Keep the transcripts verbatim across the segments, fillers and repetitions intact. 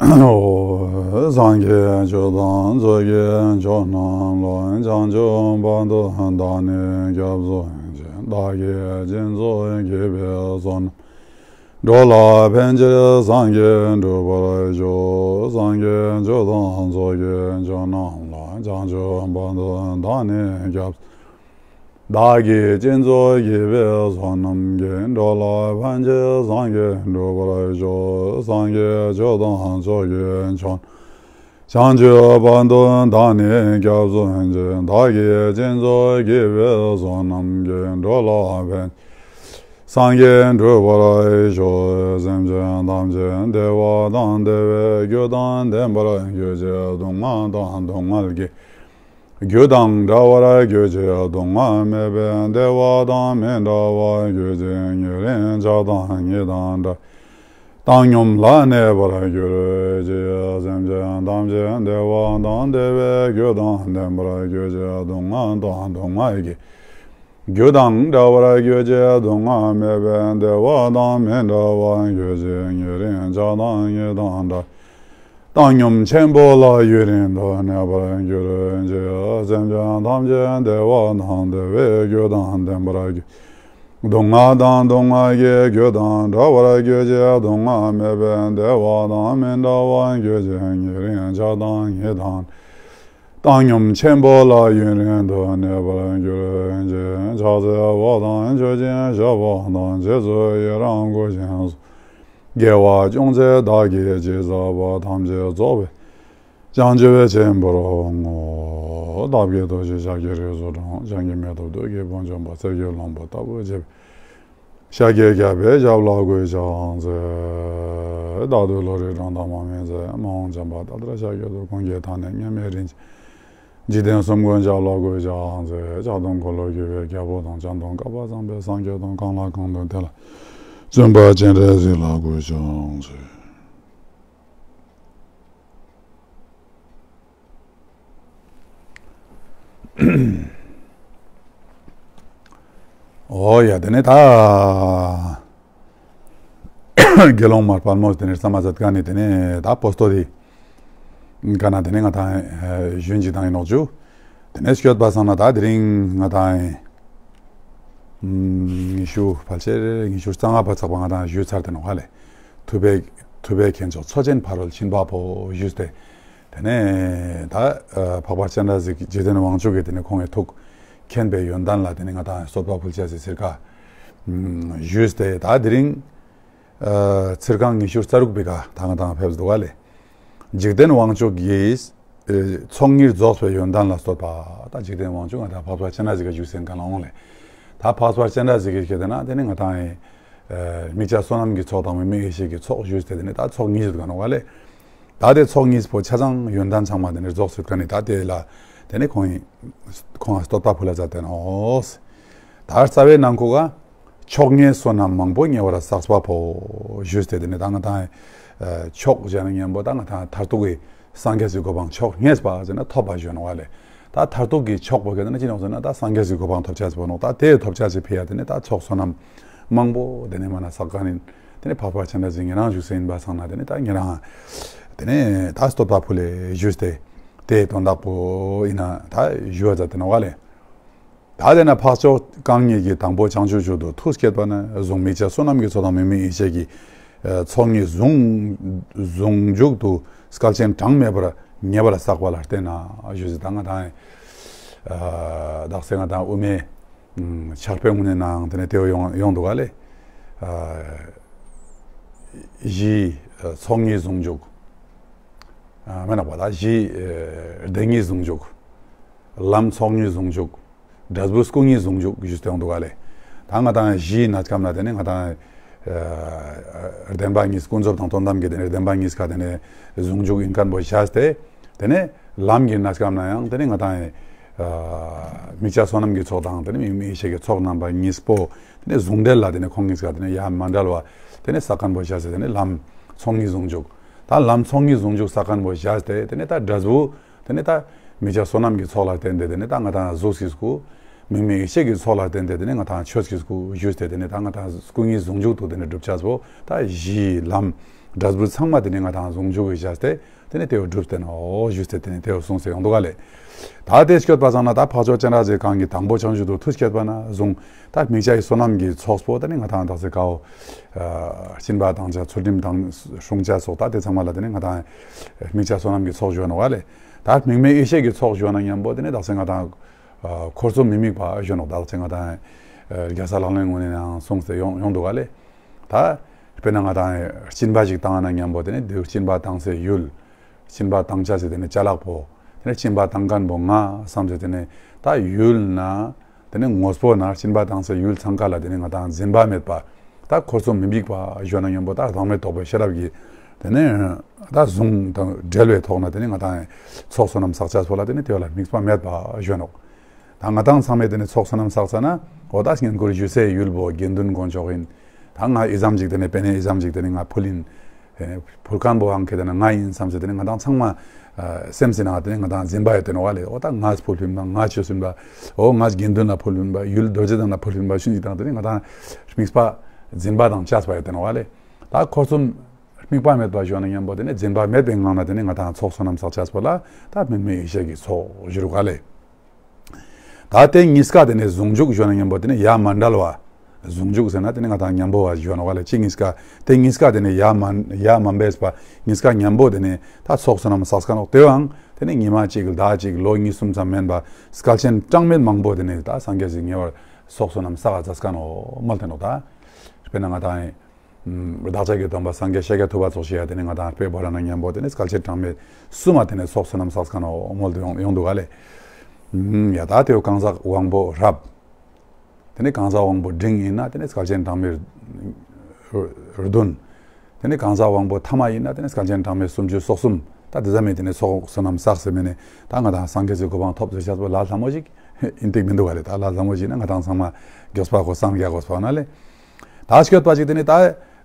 སངས་རྒྱས་ཆོས་དང་ཚོགས་ཀྱི་མཆོག་རྣམས་ལ། བྱང་ཆུབ་བར་དུ་བདག་ནི་སྐྱབས་སུ་མཆི། བདག་གིས་སྦྱིན་སོགས་བགྱིས་པའི་བསོད་ནམས། འགྲོ་ལ་ཕན་ཕྱིར་སངས་རྒྱས་འགྲུབ་པར་ཤོག། སངས་རྒྱས་ཆོས་དང་ཚོགས་ཀྱི་མཆོག་རྣམས་ལ། བྱང་ཆུབ་བར་དུ་བདག་ནི་སྐྱབས། བདག་གིས་སྦྱིན་སོགས་བགྱིས་པའི་བསོད་ནམས་ཀྱིས། འགྲོ་ལ་ཕན་ཕྱིར་སངས་རྒྱས་འགྲུབ་པར་ཤོག། སངས་རྒྱས་ཆོས་དང་ཚོགས་ཀྱི་མཆོག། བྱང་ཆུབ་བར་དུ་བདག་ནི་སྐྱབས་སུ་མཆི། བདག་གིས་སྦྱིན་སོགས་བགྱིས་པའི་བསོད་ནམས་ཀྱིས། འགྲོ་ལ་ཕན། སངས་རྒྱས་འགྲུབ་པར་ཤོག། སེམས་ཅན་ཐམས་ཅད་བདེ་བ་དང་བདེ་བའི་རྒྱུ་དང་ལྡན་པར་གྱུར་ཅིག། སྡུག་བསྔལ་དང་སྡུག་བསྔལ་གྱི་རྒྱུ་དང་བྲལ་བར་གྱུར་ཅིག། སྡུག་བསྔལ་མེད་པའི་བདེ་བ་དང་མི་འབྲལ་བར་གྱུར་ཅིག། ཉེ་རིང་ཆགས་སྡང་གཉིས་དང་བྲལ། བཏང་སྙོམས་ལ་གནས་པར་གྱུར་ཅིག། སེམས་ཅན་ཐམས་ཅད་བདེ་བ་དང་བདེ་བའི་རྒྱུ་དང་ལྡན་པར་གྱུར་ཅིག། སྡུག་བསྔལ་དང་སྡུག་བསྔལ་གྱི་རྒྱུ་དང་བྲལ་བར་གྱུར་ཅིག། སྡུག་བསྔལ་མེད་པའི་བདེ་བ་དང་མི་འབྲལ་བར་གྱུར་ཅིག། ཉེ་རིང་ཆགས་སྡང་གཉིས་དང་བྲལ། བཏང་སྙོམས་ཆེན་པོ་ལ་ཡུན་རིང་དུ་གནས་པར་གྱུར་ཅིག། སེམས་ཅན་ཐམས་ཅད་བདེ་བ་དང་བདེ་བའི་རྒྱུ་དང་ལྡན་པར་གྱུར། སྡུག་བསྔལ་དང་སྡུག་བསྔལ་གྱི་རྒྱུ་དང་བྲལ་བར་གྱུར་ཅིག། སྡུག་བསྔལ་མེད་པའི་བདེ་བ་དང་མི་འབྲལ་བར་གྱུར་ཅིག། ཉེ་རིང་ཆགས་སྡང་གཉིས་དང་། བཏང་སྙོམས་ཆེན་པོ་ལ་ཡུན་རིང་དུ་གནས་པར་གྱུར་ཅིག། ཕྱག་འཚལ་བ་དང་མཆོད་ཅིང་བཤགས་པ་དང་། རྗེས་སུ་ཡི་རང་བསྐུལ་ཞིང་གསོལ། དགེ་བ་ཅུང་ཟད་བདག་གིས་ཅི་བསགས་པ། ཐམས་ཅད་རྫོགས་པའི་བྱང་ཆུབ་ཆེན་པོར་བསྔོ། བདག་གི་ཐུགས་རྗེས་ཤཱཀྱའི་རིགས་སུ་འཁྲུངས། བྱང་གི་མེ་ཏོག་བདུད་ཀྱི་དཔུང་འཇོམས་པ། གསེར་གྱི་ལྷུན་པོ་ལྟ་བུར་བརྗིད་པའི། ཤཱཀྱའི་རྒྱལ་པོའི་ཞབས་ལ་གུས་ཕྱག་འཚལ། བདག་ཏུ་བློ་རིག་འཁྲུངས་དང་མ་སྨིན་ཚེ། མ་འོངས་བྱམས་པ་དག་ལྟར་ཤཱཀྱ་ཐུབ། ཀུན་གྱི་མཐའ་ནི་མཉམ་མེད་རིན་ཆེན། འཇིག་རྟེན་གསུམ་མགོན་ཞབས་ལ་གུས་ཕྱག་འཚལ། ཕྱག་དང་འཁོར་ལོས་སྒྱུར་བའི་རྒྱལ་པོ་དང་། བྱང་དུ་བསྐལ་པ་བཟང་པོའི་སངས་རྒྱས་དང་། གང་ལ་གང་འདུལ་དེ་ལ་བརྩོན་པ་སྤྱན་རས་གཟིགས་ལ་གུས་ཕྱག་འཚལ། འོ་ཡ། དེ་ནས་ད་དགེ་སློང་མ་དཔལ་མོས་དེ་ནས་བསམ་པ་མཛད་མཁན་ནི་དེ་ནས་ད་པོ་ཏོ་དེ་ག་ན་དེ་ནས་ང་དང་ཞུན་ཅིག་དང་ཡིན་ནོག་ཅུ། དེ་ནས་སྐྱོད་པ་སང་ན་ད་དེ་རིང་ང་དང་ཉི་ཤུ་ཕལ་ཆེར་ཉི་ཤུ་རྩ་ལྔ་པ་ཚག་པ་ང་དང་ཞུས་ཚར་ཏེ་ནོག་ཧ་ལེ། ཐུབ་པའི་ཐུབ་པའི་མཁྱེན་མཆོག་མཚོ་ཆེན་ཕ་རོལ་ཕྱིན་པ་པོ་ཞུས་ཏེ། དེ་ནས་ད་འཕགས་པ་སྤྱན་རས་གཟིགས་འཇིག་རྟེན་དབང་ཕྱུག་གི་དེ་ནས་ཁོང་གི་ཐུགས་མཁྱེན་པའི་ཡོན་ཏན་ལ་དེ་ནས་ང་དང་བསྟོད་པ་ཕུལ་ཅེས་སི་ཚིར་ཁ་ཞུས་ཏེ། ད་དེ་རིང་ཚིར་ཁང་ཉི་ཤུ་རྩ་དྲུག་པའི་ཀ་ད་ང་དང་ཕེབས་འདུག་ག་ལེ། འཇིག་རྟེན་དབང་ཕྱུག་གི་ཚོགས་གཉིས་རྫོགས་པའི་ཡོན་ཏན་ལ་བསྟོད་པ། ད་འཇིག་རྟེན་དབང་ཕྱུག་ང་དང་འཕགས་པ་སྤྱན་རས་གཟིགས་ཀྱི་བཞུགས་སའི་ཀ་ལ་འོང་ལེ། ད་འཕགས་པ་སྤྱན་རས་གཟིགས་ཀྱི་ཁྱེད་དེ་ན་དེ་ནས་ང་དང་ཨེ་དམིགས་བཅས་བསོད་ནམས་ཀྱི་ཚོགས་དང་མུ་མེད་ཡེ་ཤེས་ཀྱི་ཚོགས་ཞུས་ཏེ་དེ་ནས་ད་ཚོགས་གཉིས་ཡོད་ག་ནོག་ག་ལེ། ད་དེ་ཚོགས་གཉིས་པོ་ཆ་ཚང་ཡོན་ཏན་ཚང་མ་དེ་ནས་རྫོགས་སུ་ཡོད་མཁན་ནི་ད་དེ་ལ་དེ་ནས་ཁོང་ཁོང་ལ་བསྟོད་པ་ཕུལ་ལ་མཛད་དེ་ནོག། ད་རྩ་བའི་ནང་ཁོ་ག་མཆོག་བརྙེས་བསོད་ནམས་མང་པོ་ཉེ་བར་བསགས་པ་པོ་ཞུས་ཏེ་དེ་ནས་ད་ང་དང་མཆོག་ཞེས་ན་མཉམ་པོ་ད་ང་དང་མཐར་ཐུག་གི་སངས་རྒྱས་སི་གོ་འཕང་མཆོག་བརྙེས་པ་ཟེར་ན་ཐོབ་པ་ཞུ་ནོག་ག་ལེ། ད་མཐར་ཐུག་གི་མཆོག་པོ་ག་དེ་ན་ཅི་ནོག་ཟེར་ན་ད་སངས་རྒྱས་སི་གོ་འཕང་ཐོབ་ཅེས་པོ་ནོག། ད་དེ་ཐོབ་ཅེས་སི་ཕི་ཡ་དེ་ནས་ད་ཚོགས་བསོད་ནམས་མང་པོ་དེ་ནས་མ་ན་བསགས་མཁན་ནི་དེ་ནས་འཕགས་པ་སྤྱན་རས་གཟིགས་ཉེ་རང་བཞུགས་སེ་ཡིན་པ་སང་ན་དེ་ནས་ད་ཉེ་རང་དེ་ནས་ད་བསྟོད་པ་ཕུལ་ལེ་ཞུས་ཏེ་དེ་དོན་དག་པོ་ཡིན་ན་ད་ཞུ་བ་མཛད་དེ་ནོག་ག་ལེ། ད་དེ་ན་འཕགས་མཆོག་རྐང་གཉིས་ཀྱིས་དང་པོ་བྱང་ཆུབ་མཆོག་ཏུ་ཐུགས་བསྐྱེད་པ་ནས་བཟུང་དམིགས་བཅས་བསོད་ནམས་ཀྱི་ཚོགས་དང་མུ་མེད་ཡེ་ཤེས་ཀྱི་ཚོགས་གཉིས་ཟུང་ཟུང་འཇུག་ཏུ་སྐལ་ཆེན་གྲངས་མེད་པར་ཉེ་བར་བསགས་པ་ལ་བརྟེན་ན་ཞུས་ཟེར། ད་ང་དང་དག་ས་ང་དང་དབུ་མའི་ཕྱག་དཔེ་དངོས་གནས་ནང་དེ་ནས་དེ་ཡོང་ཡོང་འདུག་ག་ལེ། གཞིའི་ཚོགས་གཉིས་ཟུང་འཇུག། མན་ན་པ་ད་གཞིའི་སྡེ་གཉིས་ཟུང་འཇུག། ལམ་ཚོགས་གཉིས་ཟུང་འཇུག། འབྲས་བུ་སྐུ་གཉིས་ཟུང་འཇུག་ཞུས་ཏེ་ཡོང་འདུག་ག་ལེ། ད་ང་དང་གཞིའི་གནས་སྐབས་ན་དེ་ནས་ང་དང་བདེན་པ་གཉིས་ཀུན་རྫོབ་དང་དོན་དམ་གྱི་དེ་ནས་བདེན་པ་གཉིས་ཀ་དེ་ནས་ཟུང་འཇུག་ཡིན་མཁན་པོ་བྱས་ཏེ། དེ་ནས་ལམ་གྱི་གནས་སྐབས་ན་ཡང་དེ་ནས་ང་དང་དམིགས་བཅས་བསོད་ནམས་ཀྱི་ཚོགས་དང་དེ་ནས་མུ་མེད་ཡེ་ཤེས་ཀྱི་ཚོགས་རྣམ་པ་གཉིས་པོ་དེ་ནས་ཟུང་འབྲེལ་ལ་དེ་ནས་ཁོང་གཉིས་ཀ་དེ་ནས་ཡ་མ་འབྲལ་བ་དེ་ནས་བསགས་མཁན་པོ་བྱས་ཏེ་དེ་ནས་ལམ་ཚོགས་གཉིས་ཟུང་འཇུག། ད་ལམ་ཚོགས་གཉིས་ཟུང་འཇུག་བསགས་མཁན་པོ་བྱས་ཏེ་དེ་ནས་ད་འབྲས་བུ་དེ་ནས་ད་དམིགས་བཅས་བསོད་ནམས་ཀྱི་ཚོགས་ལ་བརྟེན་ཏེ་དེ་ནས་ད་ང་དང་གཟུགས་ཀྱི་སྐུ། མུ་མེད་ཡེ་ཤེས་ཀྱི་ཚོགས་ལ་བརྟེན་ཏེ་དེ་ནས་ང་དང་ཆོས་ཀྱི་སྐུ་ཞུས་ཏེ་དེ་ནས་ད་ང་དང་སྐུ་གཉིས་ཟུང་འཇུག་ཏུ་དེ་ནས་སྒྲུབ་བྱ་བོ་ད་གཞིའི་ལམ་ འབྲས་བུ་ཚང་མ་དེ་ནི་ང་ཏང་ཟུང་འཇུག་གི་བྱས་ཏེ་དེ་ནི་དེ་བོ་གྲུབ་སྟེ་ནོག་ཞུས་ཏེ་དེ་ནི་དེ་བོ་གསུངས་ཏེ་ཡོང་འདུག་ག་ལེ། ད་དེ་སྐྱོད་པ་ཙང་ན་ད་འཕགས་མཆོག་སྤྱན་རས་གཟིགས་གང་གི་དང་པོ་བྱང་ཆུབ་ཏུ་ཐུགས་བསྐྱེད་པ་ན་གཟུང་ད་དམིགས་བྱ་ཡི་བསོད་ནམས་ཀྱི་ཚོགས་པོ་དེ་ནི་ང་ཏང་དག་ས་ཀའོ། སྦྱིན་པ་དང་བྱ་ཚུལ་ཁྲིམས་དང་སྲུང་བྱ་སོགས་ད་དེ་ཚང་མ་ལ་དེ་ནི་ང་ཏང་དམིགས་བྱ་བསོད་ནམས་ཀྱི་ཚོགས་ཞུ་ནོག་ག་ལེ། ད་དམིགས་མེད་ཡེ་ཤེས་ཀྱི་ཚོགས་ཞུ་ན་མཉམ་པོ་དེ་ནི་དག་ས་ང་ཏང་འཁོར་གསུམ་མི་དམིགས་པ་ཞུ་ནོག་ད་དག་ས་ང་ཏང་རྒྱལ་སྲས་ལག་ལེན་ངོ་ནས་ནང་གསུངས་ཏེ་ཡོང་ཡོང་འདུག་ག་ལེ། ད་དཔེར་ན་ང་ཏང་སྦྱིན་པ་ཞིག་བཏང་ན་མཉམ་པོ་དེ་ནི་དེ་སྦྱིན་པ་བཏང་སའི་ཡུལ། སྦྱིན་པ་བཏང་བྱ་ཟེར་དེ་ནི་ཅ་ལག་པོ། དེ་ནི་སྦྱིན་པ་བཏང་མཁན་པོ་ང་བསམ་ཟེར་དེ་ནི་ད་ཡུལ་ན། དེ་ནི་དངོས་པོ་ན་སྦྱིན་པ་བཏང་སའི་ཡུལ་ཚང་ཀ་ལ་དེ་ནི་ང་ཏང་འཛིན་པ་མེད་པ། ད་འཁོར་གསུམ་མི་དམིགས་པ་ཞུ་ན་མཉམ་པོ་ད་བདག་མེད་རྟོགས་པའི་ཤེས་རབ་ཀྱི། དེ་ནི་ད་གཟུངས་དང་འབྲེལ་བའི་ཐོག་ན་དེ་ནི་ང་ཏང་ཚོགས་བསོད་ནམས་བསགས་བྱ་སོགས་ལ་དེ་ནི་དེ་བ་ལ་དམིགས་པ་མེད་པ་ཞུ་ནོག་ད་ང་ཏང་ཚང་མས་དེ་ནི་ཚོགས་བསོད་ནམས་བསགས་ཙ་ན་འོ་ད་བསྙེན་བཀུར་ཞུ་སའི་ཡུལ་པོ་དགེ་འདུན་དཀོན་མཆོག་ཡིན། ད་ང་ཨི་ཙམ་ཅིག་དེ་ནི་པེ་ནེ་ཨི་ཙམ་ཅིག་དེ་ནི་ང་ཕུལ་ཡིན། ཕུལ་མཁན་པོའང་གལ་ཏེ་ན་ང་ཡིན་བསམ་ཟེར་དེ་ནི་ང་ཏང་ཚང་མ་སེམས་སི་ནང་དེ་ནི་ང་ཏང་འཛིན་པ་ཡོད་དེ་ནོག་ག་ལེ། འོ་ད་ང་ཕུལ་ཕུལ་ཡིན་པ་ང་ཆོས་ཡིན་པ། འོ་ང་དགེ་འདུན་ལ་ཕུལ་ཡིན་པ་ཡུལ་རྡོ་རྗེ་གདན་ལ་ཕུལ་ཡིན་པ་ཤུན་ཅིག་དང་དེ་ནི་ང་ཏང་དམིགས་པ་འཛིན་པ་དང་བཅས་པ་ཡོད་དེ་ནོག་ག་ལེ། ད་འཁོར་གསུམ་དམིགས་པ་མེད་པ་ཞུ་ན་མཉམ་པོ་དེ་ནི་འཛིན་པ་མེད་པའི་ངང་ན་དེ་ནི་ང་ཏང་ཚོགས་བསོད་ནམས་བསགས་བྱ་སོགས་ལ་ད་དམིགས་མེད་ཡེ་ཤེས་ཀྱི་ཚོགས་ཞུ་རུ་ག་ལེ། ད་དེ་གཉིས་ཀ་དེ་ནི་ཟུང་འཇུག་ཞུ་ན་མཉམ་པོ་དེ་ནི་ཡ་མ་བྲལ་བ། ཟུང་འཇུག་ཟེར་ན་དེ་ནི་ང་ཏང་མཉམ་པོ་བ་ཞུ་ནོག་ག་ལེ། གཅིག་གཉིས་ཀ་དེ་གཉིས་ཀ་དེ་ནི་ཡ་མ་ཡ་མ་འབད་པ་གཉིས་ཀ་མཉམ་པོ་དེ་ནི་ད་ཚོགས་བསོད་ནམས་བསགས་མཁན་ནོག་དེའང་དེ་ནི་ཉི་མ་གཅིག་ཟླ་གཅིག་ལོ་གཉིས་གསུམ་ཙམ་མན་པ་སྐལ་ཆེན་གྲངས་མེད་མང་པོ་དེ་ནི་ད་སངས་རྒྱས་སི་ཉེ་བར་ཚོགས་བསོད་ནམས་བསགས་མཛད་མཁན་ནོག་མོལ་ཏེ་ནོག་ད་དཔེར་ན་ང་ཏང་བདག་ཅག་གི་སྟོན་པ་སངས་རྒྱས་ཤཱཀྱ་ཐུབ་པ་ཙོགས་ཤིག་ཡ་དེ་ནི་ང་ཏང་དཔེ་བོར་ན་མཉམ་པོ་དེ་ནི་སྐལ་ཆེན་གྲངས་མེད་གསུམ་མ་དེ་ནི་ཚོགས་བསོད་ནམས་བསགས་མཁན་ནོག་མོལ་ཏེ་ཡོང་ཡོང་འདུག་ག་ལེ། ཡ་ད་དེ་བོ་གང་ཟག་དབང་པོ་རབ། དེ་ནི་གང་ཟག་དབང་པོ་འབྲིང་ཡིན་ན་དེ་ནི་སྐལ་ཆེན་གྲངས་མེད་བདུན། དེ་ནི་གང་ཟག་དབང་པོ་ཐ་མ་ཡིན་ན་དེ་ནི་སྐལ་ཆེན་གྲངས་མེད་སུམ་ཅུ་སོ་གསུམ། ད་དེ་ཙམ་མེད་དེ་ནི་ཚོགས་བསོད་ནམས་བསགས་ཟེར་མི་ནི་ད་ང་ཏང་སངས་རྒྱས་སི་གོ་འཕང་ཐོབ་ཟེར་ཆགས་པ་ལ་ལྷ་མོ་ཞིག་ཡིན་ཏིག་མི་འདུག་ག་ལེ། ད་ལ་ལྷ་མོ་ཞིག་ན་ང་ཏང་ཚང་མ་མགྱོགས་པ་གོ་སངས་རྒྱས་གོ་སྤང་ན་ལེ། ད་སྐྱོད་པ་ཅིག་དེ་ནི་ད་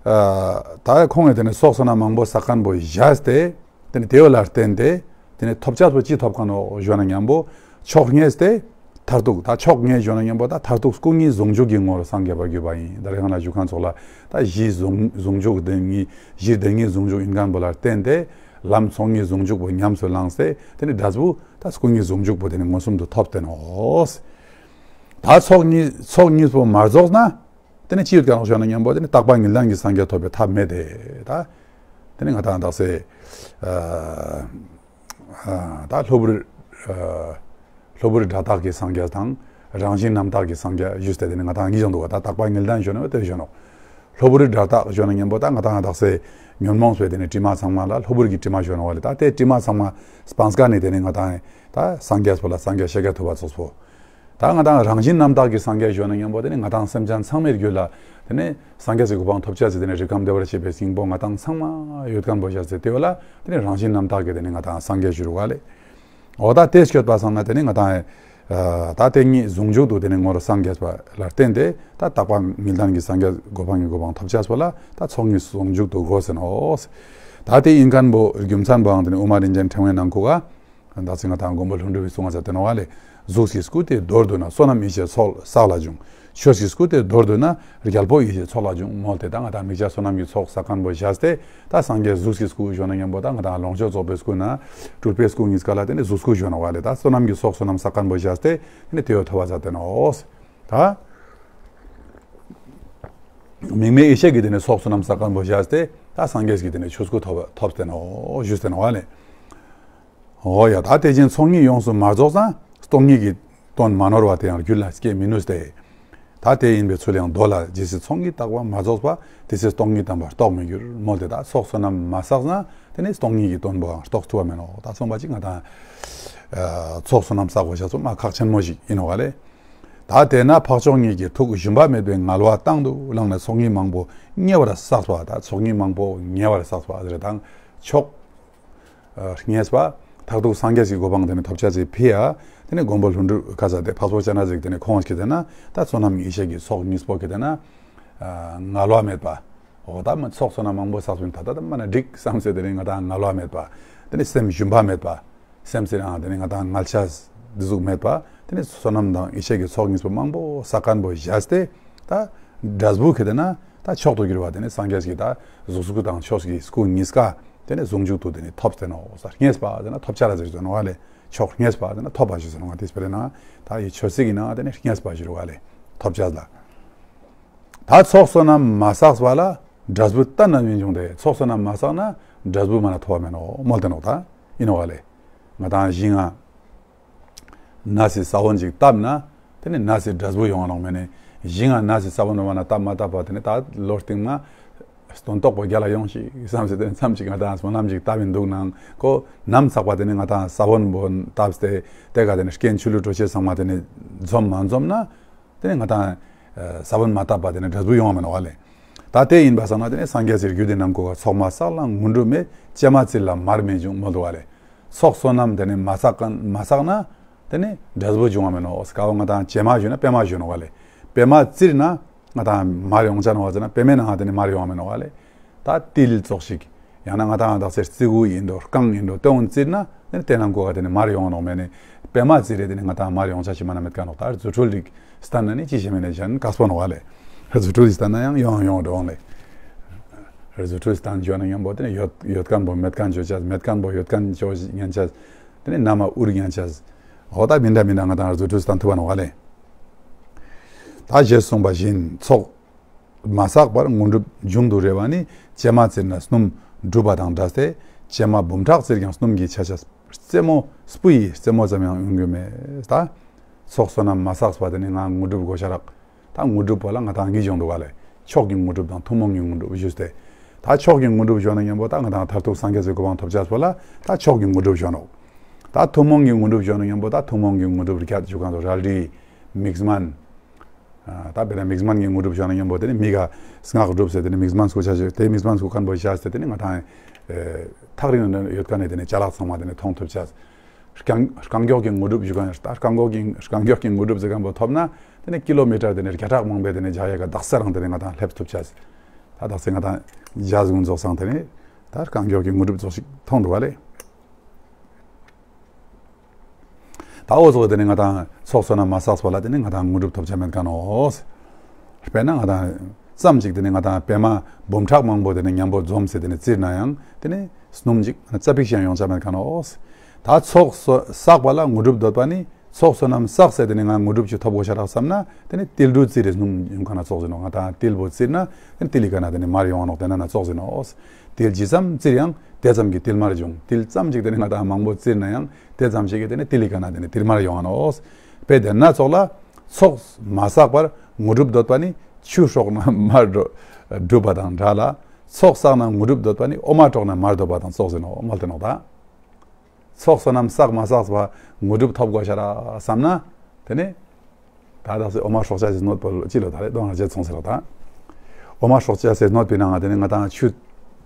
ད་ཁོང་ངི་དེ་ནི་ཚོགས་བསོད་ནམས་མང་པོ་བསགས་མཁན་པོ་བཞག་སྟེ། དེ་ནི་དེ་བོ་ལ་བརྟེན་ཏེ། དེ་ནི་ཐོབ་བྱ་པོ་ཅི་ཐོབ་མཁན་ནོག་ཞུ་ན་མཉམ་པོ། མཆོག་བརྙེས་ཏེ། མཐར་ཐུག་ད་མཆོག་བརྙེས་ཞུ་ན་མཉམ་པོ་ད་མཐར་ཐུག་སྐུ་གཉིས་ཟུང་འཇུག་གི་ངོར་སངས་རྒྱས་པར་གྱུར་པ་ཡིན། ད་རེས་ང་ལ་ཞུ་མཁན་ཙོགས་ལ། ད་གཞི་ཟུང་ཟུང་འཇུག་བདེན་གཉིས། གཞི་བདེན་གཉིས་ཟུང་འཇུག་ཡིན་མཁན་པོ་ལ་བརྟེན་ཏེ། ལམ་མཆོག་གཉིས་ཟུང་འཇུག་པོ་ཉམས་སུ་བླངས་ཏེ། དེ་ནི་འབྲས་བུ་ད་སྐུ་གཉིས་ཟུང་འཇུག་པོ་དེ་ནི་མངོན་སུམ་དུ་ཐོབ་སྟེ་ནོག་ད་མཆོག་གཉིས་མཆོག་གཉིས་པོ་མ་རྫོགས་ན། དེ་ནི་ཅི་ཡོད་ཀྱང་ཞུ་ན་མཉམ་པོ་དེ་ནི་རྟག་པ་ཉིད་ལྡན་གྱི་སངས་རྒྱས་ཐོབ་པའི་ཐབས་མེད་དེ། ད་དེ་ནི་ང་ཏང་དག་ས་ཨ་ཨ་ད་གློ་བུར་ཨ་གློ་བུར་སྒྲ་རྟག་གི་སངས་རྒྱས་དང་རང་བཞིན་རྣམ་དག་གི་སངས་རྒྱས་ཞུས་ཏེ་དེ་ནི་ང་ཏང་གཉིས་ཡོང་འདུག་ག་ད་རྟག་པ་ཉིད་ལྡན་ཞུ་ན་དེ་ཞུ་ནོག་གློ་བུར་སྒྲ་རྟག་ཞུ་ན་མཉམ་པོ་ད་ང་ཏང་དག་ས་ཉོན་མོངས་པའི་དེ་ནི་དྲི་མ་ཚང་མ་ལ་གློ་བུར་གྱི་དྲི་མ་ཞུ་ནོག་ག་ལེ། ད་དེ་དྲི་མ་ཚང་མ་སྤངས་ཀ་ནི་དེ་ནི་ང་ཏང་ད་སངས་རྒྱས་པོ་ལ་སངས་རྒྱས་ཤཱཀྱ་ཐུབ་པ་ཙོགས་པོ། ད་ང་ཏང་རང་བཞིན་རྣམ་དག་གི་སངས་རྒྱས་ཞུ་ན་མཉམ་པོ་དེ་ནི་ང་ཏང་སེམས་ཅན་ཚང་མའི་རྒྱུད་ལ་དེ་ནི་སངས་རྒྱས་སི་གོ་འཕང་ཐོབ་བྱ་ཟེར་དེ་ནི་རིགས་ཁམས་བདེ་བར་གཤེགས་པའི་སྙིང་པོ་ང་ཏང་ཚང་མ་ཡོད་མཁན་པོ་བཞག་སྟེ་དེ་བོ་ལ་དེ་ནི་རང་བཞིན་རྣམ་དག་གི་དེ་ནི་ང་ཏང་སངས་རྒྱས་ཞུ་རུ་ག་ལེ། འོ་ད་དེ་སྐྱོད་པ་སང་ན་དེ་ནི་ང་ཏང་ད་དེ་གཉིས་ཟུང་འཇུག་ཏུ་དེ་ནི་ངོར་སངས་རྒྱས་པ་ལ་བརྟེན་ཏེ་ད་རྟག་པ་ཉིད་ལྡན་གྱི་སངས་རྒྱས་གོ་འཕང་གི་གོ་འཕང་ཐོབ་བྱ་སོགས་ལ་ད་ཚོགས་གཉིས་ཟུང་འཇུག་ཏུ་གོ་ཟེར་ནོག་ད་དེ་ཡིན་མཁན་པོ་རྒྱུ་མཚན་པོའང་དེ་ནི་དབུ་མ་རིན་ཆེན་ཕྲེང་བའི་ནང་ཁུག་ག་ད་ཅི་ང་ཏང་མགོན་པོ་ཀླུ་སྒྲུབ་པའི་གསུང་བ་ཟེར་ཏེ་ནོག་ག་ལེ། གཟུགས་ཀྱི་སྐུ་དེ་མདོར་བསྡུ་ན། བསོད་ནམས་ཡེ་ཤེས་ཚོགས་བསགས་ལ་འབྱུང་། ཆོས་ཀྱི་སྐུ་དེ་མདོར་བསྡུ་ན། རྒྱལ་པོ་ཡེ་ཤེས་ཚོགས་ལ་འབྱུང་། མོལ་ཏེ་ད་ང་ཏང་དམིགས་བྱ་བསོད་ནམས་ཀྱི་ཚོགས་བསགས་མཁན་པོ་བཞག་སྟེ། ད་སངས་རྒྱས་གཟུགས་ཀྱི་སྐུ་ཞུ་ན་མཉམ་པོ་ད་ང་ཏང་ལོངས་སྤྱོད་རྫོགས་པའི་སྐུ་ན། སྤྲུལ་པའི་སྐུ་གཉིས་ཀ་ལ་དེ་ནི་གཟུགས་སྐུ་ཞུ་ནོག་ག་ལེ། ད་བསོད་ནམས་ཀྱི་ཚོགས་བསོད་ནམས་བསགས་མཁན་པོ་བཞག་སྟེ། དེ་ནི་དེ་བོ་ཐོབ་པ་ཟེར་ཏེ་ནོག་ད་དམིགས་མེད་ཡེ་ཤེས་ཀྱི་དེ་ནི་ཚོགས་བསོད་ནམས་བསགས་མཁན་པོ་བཞག་སྟེ། ད་སངས་རྒྱས་ཀྱི་དེ་ནི་ཆོས་སྐུ་ཐོབ་ཐོབ་སྟེ་ནོག་ཞུས་ཏེ་ནོག་ག་ལེ། འོ་ཡ། ད་དེ་བཞིན་ཚོགས་གཉིས་ཡོངས་སུ་མ་རྫོགས་ན། སྟོང་ཉིད་ཀྱི་དོན་མ་ནོར་བ་དེ་ཡང་རྒྱུད་ལ་སྐྱེ་མི་ནུས་ཏེ། ད་དེ་ཡིན་པའི་ཚུལ་ཡང་མདོ་ལ། ཇི་སྲིད་ཚོགས་གཉིས་རྟག་པ་མ་རྫོགས་པ། དེ་སྲིད་སྟོང་ཉིད་དམ་པར་རྟོགས་མི་འགྱུར། མོལ་ཏེ་ད་ཚོགས་བསོད་ནམས་མ་བསགས་ན་དེ་ནི་སྟོང་ཉིད་ཀྱི་དོན་པོའང་རྟོགས་ཐུབ་པ་མེད་ནོག་ད་གསུངས་པ་ཅིག་ང་ཏང་ཚོགས་བསོད་ནམས་བསགས་དགོས་ཤེས་ཚང་མ་ཁག་ཆེན་མོ་ཞིག་ཡིན་ནོག་ག་ལེ། ད་དེས་ན་འཕགས་མཆོག་ཉིད་ཀྱི་ཐུགས་ཞུམ་པ་མེད་པའི་ངལ་བ་དང་དུ་བླངས་ནས་ཚོགས་གཉིས་མང་པོ་ཉེ་བར་བསགས་པ། ད་ཚོགས་གཉིས་མང་པོ་ཉེ་བར་བསགས་པ་ཟེར་དང་མཆོག་ཨ་བརྙེས་པ། མཐར་ཐུག་སངས་རྒྱས་ཀྱི་གོ་འཕང་དེ་ནི་ཐོབ་བྱ་ཟེར་ཕི་ཡ། དེ་ནི་མགོན་པོ་ཀླུ་སྒྲུབ་ཁ་ས་དེ་འཕགས་པ་སྤྱན་རས་གཟིགས་དེ་ནི་ཁོང་ངི་དེ་ན་ད་བསོད་ནམས་ཡེ་ཤེས་ཀྱི་ཚོགས་གཉིས་པོ་གི་དེ་ན་ཨ་ངལ་བ་མེད་པ། འོ་ད་མ་ཚོགས་བསོད་ནམས་མང་པོ་བསགས་པའི་ད་ད་ད་མ་ན་འགྲིག་བསམ་སྟེ་དེ་ནི་ང་ཏང་ངལ་བ་མེད་པ། དེ་ནི་སེམས་ཞུམ་པ་མེད་པ། སེམས་སི་ནང་དེ་ནི་ང་ཏང་ངལ་ཆ་འདི་ཟུག་མེད་པ། དེ་ནི་བསོད་ནམས་དང་ཡེ་ཤེས་ཀྱི་ཚོགས་གཉིས་པོ་མང་པོ་བསགས་མཁན་པོ་བཞག་སྟེ། ད་འབྲས་བུ་གི་དེ་ན་ ད་མཆོག་ཏུ་གྱུར་པ་དེ་ནི་སངས་རྒྱས་ཀྱི་ད་གཟུགས་སྐུ་དང་ཆོས་ཀྱི་སྐུ་གཉིས་ཀ་དེ་ནི་ཟུང་འཇུག་ཏུ་དེ་ནི་ཐོབ་སྟེ་ནོག། རྙེད་པ་ཟེར་ན་ཐོབ་བྱ་ལ་ཟེར་ནོག་ལེ། མཆོག་རྙེད་པ་ཟེར་ན་ཐོབ་པ་ཞིག་ཟེར་ནོག། དེ་སྤེར་ན་ད་ཡི་ཆོས་ཚིག་གི་ནང་དེ་ནི་རྙེད་པ་ཞིག་རུ་བ་ལེ། ཐོབ་བྱ་ལ། ད་ཚོགས་བསོད་ནམས་མ་བསགས་པ་ལ་འབྲས་བུ་གཏན་ནས་མི་འབྱུང་སྟེ། ཚོགས་བསོད་ནམས་མ་བསགས་ན་འབྲས་བུ་མ་ན་ཐོབ་པ་མེན་ནོག་མོལ་ཏེ་ནོག། ད་ཨིན་ནོག་ལེ། ང་དང་ཞིང་ང་ནས་སི་ས་བོན་ཅིག་བཏབ་ན་དེ་ནི་ནས་སི་འབྲས་བུ་ཡོང་ང་ནོག་མེན་ནི། ཞིང་ང་ནས་སི་ས་བོན་མ་ན་བཏབ་མ་བཏབ་པ་དེ་ནི་ད་ལོ་རྟིང་མ་སྟོན་ཐོག་པོ་རྒྱལ་ལ་ཡོང་ཞིག་བསམ་སྟེ་དེ་ནི་མཚམས་ཅིག་ང་དང་སྨོན་ལམ་ཅིག་བཏབ་ཨིན་འདུག་ནང་ཁོ་ནམ་ཚག་པ་དེ་ནི་ང་དང་ས་བོན་བོན་བཏབ་སྟེ་དེ་ག་དེ་ནི་རྐྱེན་ཆུ་ལུད་གྲོ་ཆས་ཚང་མ་དེ་ནི་འཛོམས་མ་འཛོམས་ན་དེ་ནི་ང་དང་ས་བོན་མ་བཏབ་པ་དེ་ནི་འབྲས་བུ་ཡོང་བ་མེན་ནོག་ལེ། ད་དེ་ཨིན་པ་སང་ན་དེ་ནི་སངས་རྒྱས་སི་རྒྱུད་སྡེ་ནང་གོ་བ་ཚོགས་མ་བསགས་ལ་དངོས་གྲུབ་མེད། ཀྱེ་མ་བཙིར་ལ་མར་མི་འབྱུང་མོལ་འདུག་བ་ལེ། ཚོགས་བསོད་ནམས་དེ་ནི་མ་བསགས་མཁན་མ་བསགས་ན་དེ་ནི་འབྲས་བུ་འབྱུང་བ་མེན་ནོག། ཀ་བོ་ང་དང་ཀྱེ་མ་ཞུ་ན་པད་མ་ཞུ་ནོག་བ་ལེ། པད་མ་བཙིར་ན་ང་དང་མར་ཡོང་ཆ་ནོག་བ་ཟེར་ན་པད་མའི་ནང་དེ་ནི་མར་ཡོང་བ་མེན་ནོག་བ་ལེ། ད་ཏིལ་ཙོགས་ཤིག་ཡང་ན་ང་དང་དག་ས་རྩི་གུ་ཨིན་འགྲོ་རྐང་ཨིན་འགྲོ་དེ་བོ་བཙིར་ན་དེ་ནི་དེ་ནང་གོ་བ་དེ་ནི་མར་ཡོང་ནོག་མེན་ནི། པད་མ་བཙིར་རེ་དེ་ནི་ང་དང་མར་ཡོང་ཆ་ཞིག་མ་ན་མེད་ཀ་ནོག། ད་རྫུ་འཕྲུལ་རིགས་སྟན་ན་ནི་ཅི་ཞིག་མེད་ནི་ཞན་ཀ་སྤོ་ནོག་བ་ལེ། རྫུ་འཕྲུལ་རིགས་སྟན་ན་ཡང་ཡོང་ཡོང་འགྲོ་འོང་ལེ། རྫུ་འཕྲུལ་སྟན་ཞུ་ན་མཉམ་པོ་དེ་ནི་ཡོད་ཡོད་མཁན་པོ་མེད་མཁན་ཅོ་ཆ་མེད་མཁན་པོ་ཡོད་མཁན་ཅོ་ཉན་ཆ་དེ་ནི་ན་མ་འུར་ཉན་ཆ་འོ་ད་མི་འདྲ་མི་འདྲ་ང་དང་རྫུ་འཕྲུལ་སྟན་ཐུབ་བ་ནོག་བ་ལེ། ད་ཞེས་གསུངས་པ་བཞིན་ཚོགས་མ་བསགས་པར་དངོས་གྲུབ་འབྱུང་དུ་རེ་བ་ནི་ཀྱེ་མ་བཙིར་ན་སྣུམ་འབྲུབ་པ་དང་འདྲ་སྟེ། ཀྱེ་མ་འབུམ་ཕྲག་བཙིར་ཀྱང་སྣུམ་གྱི་ཆ་ཆ་རྩེ་མོ་སྤུ་ཡི་རྩེ་མོ་ཙམ་ཡང་ཡོང་རྒྱུ་མེད། ད་ཚོགས་བསོད་ནམས་མ་བསགས་པ་དེ་ནི་ང་དངོས་གྲུབ་དགོས་ཤ་རག། ད་དངོས་གྲུབ་པོ་ལ་ང་དང་གཉིས་བྱུང་འདུག་བ་ལེ། མཆོག་གི་དངོས་གྲུབ་དང་ཐུན་མོང་གི་དངོས་གྲུབ་ཞུས་ཏེ། ད་མཆོག་གི་དངོས་གྲུབ་ཞུ་ན་མཉམ་པོ་ད་ང་དང་མཐར་ཐུག་སངས་རྒྱས་སི་གོ་འཕང་ཐོབ་ཆ་པོ་ལ་ད་མཆོག་གི་དངོས་གྲུབ་ཞུ་ནོག། ད་ཐུན་མོང་གི་དངོས་གྲུབ་ཞུ་ན་མཉམ་པོ་ད་ཐུན་མོང་གི་དངོས་གྲུབ་བརྒྱད་ཞུ་གང་དུ་རལ་གྲི་མིག་སྨན། ཨ་ད་དཔེར་ན་མིག་སྨན་གྱི་དངོས་གྲུབ་ཞུ་ན་མཉམ་པོ་དེ་ནི་མིག་ག་སྔགས་གྲུབ་སྟེ་དེ་ནི་མིག་སྨན་སྐུ་ཆ་ཞིག་དེ་མིག་སྨན་སྐུ་མཁན་པོ་བཞག་སྟེ་དེ་ནི་ང་དང་ཨེ་ཐག་རིང་ཡོད་མཁན་ནི་དེ་ནི་ཅ་ལག་ཚང་མ་དེ་ནི་མཐོང་ཐུབ་ཆ། རྐང་རྐང་མགྱོགས་ཀྱི་དངོས་གྲུབ་ཞུ་མཁན་ད་རྐང་མགྱོགས་ཀྱི་རྐང་མགྱོགས་ཀྱི་དངོས་གྲུབ་ཟེར་མཁན་པོ་ཐོབ་ན་དེ་ནི་ཀི་ལོ་མི་ཊར་དེ་ནི་བརྒྱ་ཕྲག་མང་པོའི་དེ་ནི་རྒྱ་ཡལ་ག་དག་ས་རང་དེ་ནི་ང་དང་སླེབས་ཐུབ་ཆ། ད་དག་ས་ང་དང་ཇ་ཟུག་རྫོགས་སང་དེ་ནི་ད་རྐང་མགྱོགས་ཀྱི་དངོས་གྲུབ་ཙོགས་ཤིག་མཐོང་འདུག་བ་ལེ། ད་འོ་ཙོགས་དེ་ནི་ང་དང་ཚོགས་བསོད་ནམས་མ་བསགས་པ་ལ་དེ་ནི་ང་དང་དངོས་གྲུབ་ཐོབ་ཆ་མེད་མཁན་ནོག། དཔེར་ན་ང་དང་ཙམ་ཅིག་དེ་ནི་ང་དང་པད་མ་འབུམ་ཕྲག་མང་པོ་དེ་ནི་མཉམ་པོ་འཛོམས་སེ་དེ་ནི་བཙིར་ན་ཡང་དེ་ནི་སྣུམ་ཅིག་ཙ་པིག་ཞིག་ཡང་ཡོང་ཆ་མེད་མཁན་ནོག། ད་ཚོགས་བསོད་བསགས་པ་ལ་དངོས་གྲུབ་འདོད་པ་ནི་ཚོགས་བསོད་ནམས་བསགས་སེ་དེ་ནི་ང་དངོས་གྲུབ་ཅིག་ཐོབ་དགོས་ཤ་རག་བསམ་ན་དེ་ནི་ཏིལ་འབྲུ་བཙིར་རེ་སྣུམ་ཡོང་མཁན་ན་ཙོགས་ཟེར་ནོག། ང་དང་ཏིལ་བོ་བཙིར་ན་དེ་ནི་ཏིལ་ལི་ཀ་ན་དེ་ནི་མར་ཡོང་ང་ནོག། དེ་ན་ན་ཙོགས་ཟེར་ནོག། ཏིལ་ཇི་ཙམ་བཙིར་ཡང་དེ་ཙམ་གྱི་ཏིལ་མར་འབྱུང་། ཏིལ་ཙམ་ཅིག་དེ་ནི་ང་དང་མང་པོ་བཙིར་ན་ཡང་དེ་ཙམ་ཞིག་གི་དེ་ནི་ཏིལ་ལི་ཀ་ན་དེ་ནི་ཏིལ་མར་ཡོང་ང་ནོག། དཔེ་དེ་ན་ཙོགས་ལ་ཚོགས་མ་བསགས་པར་དངོས་གྲུབ་འདོད་པ་ནི་ཆུ་ཧྲོག་ན་མར་འབྲུབ་པ་དང་འདྲ་ལ། ཚོགས་བསགས་ན་དངོས་གྲུབ་འདོད་པ་ནི་འོ་མ་ཧྲོག་ན་མར་འདོད་པ་དང་ཙོགས་ཟེར་ནོག་མོལ་ཏེ་ནོག་ད། ཚོགས་བསོད་ནམས་བསགས་མ་བསགས་པ་དངོས་གྲུབ་ཐོབ་དགོས་ཤ་རག་བསམ་ན་དེ་ནི་ད་དག་ས་འོ་མ་ཧྲོག་ཆ་ཞིག་སྣོད་པོ་ལ་ཅི་ལོ་ད་རེ་དོང་ར་ཅེ་ཚོང་ཟེར་ལོ་ད། འོ་མ་ཧྲོག་ཆ་ཟེར་སྣོད་པའི་ནང་ང་དེ་ནི་ང་དང་ཆུ་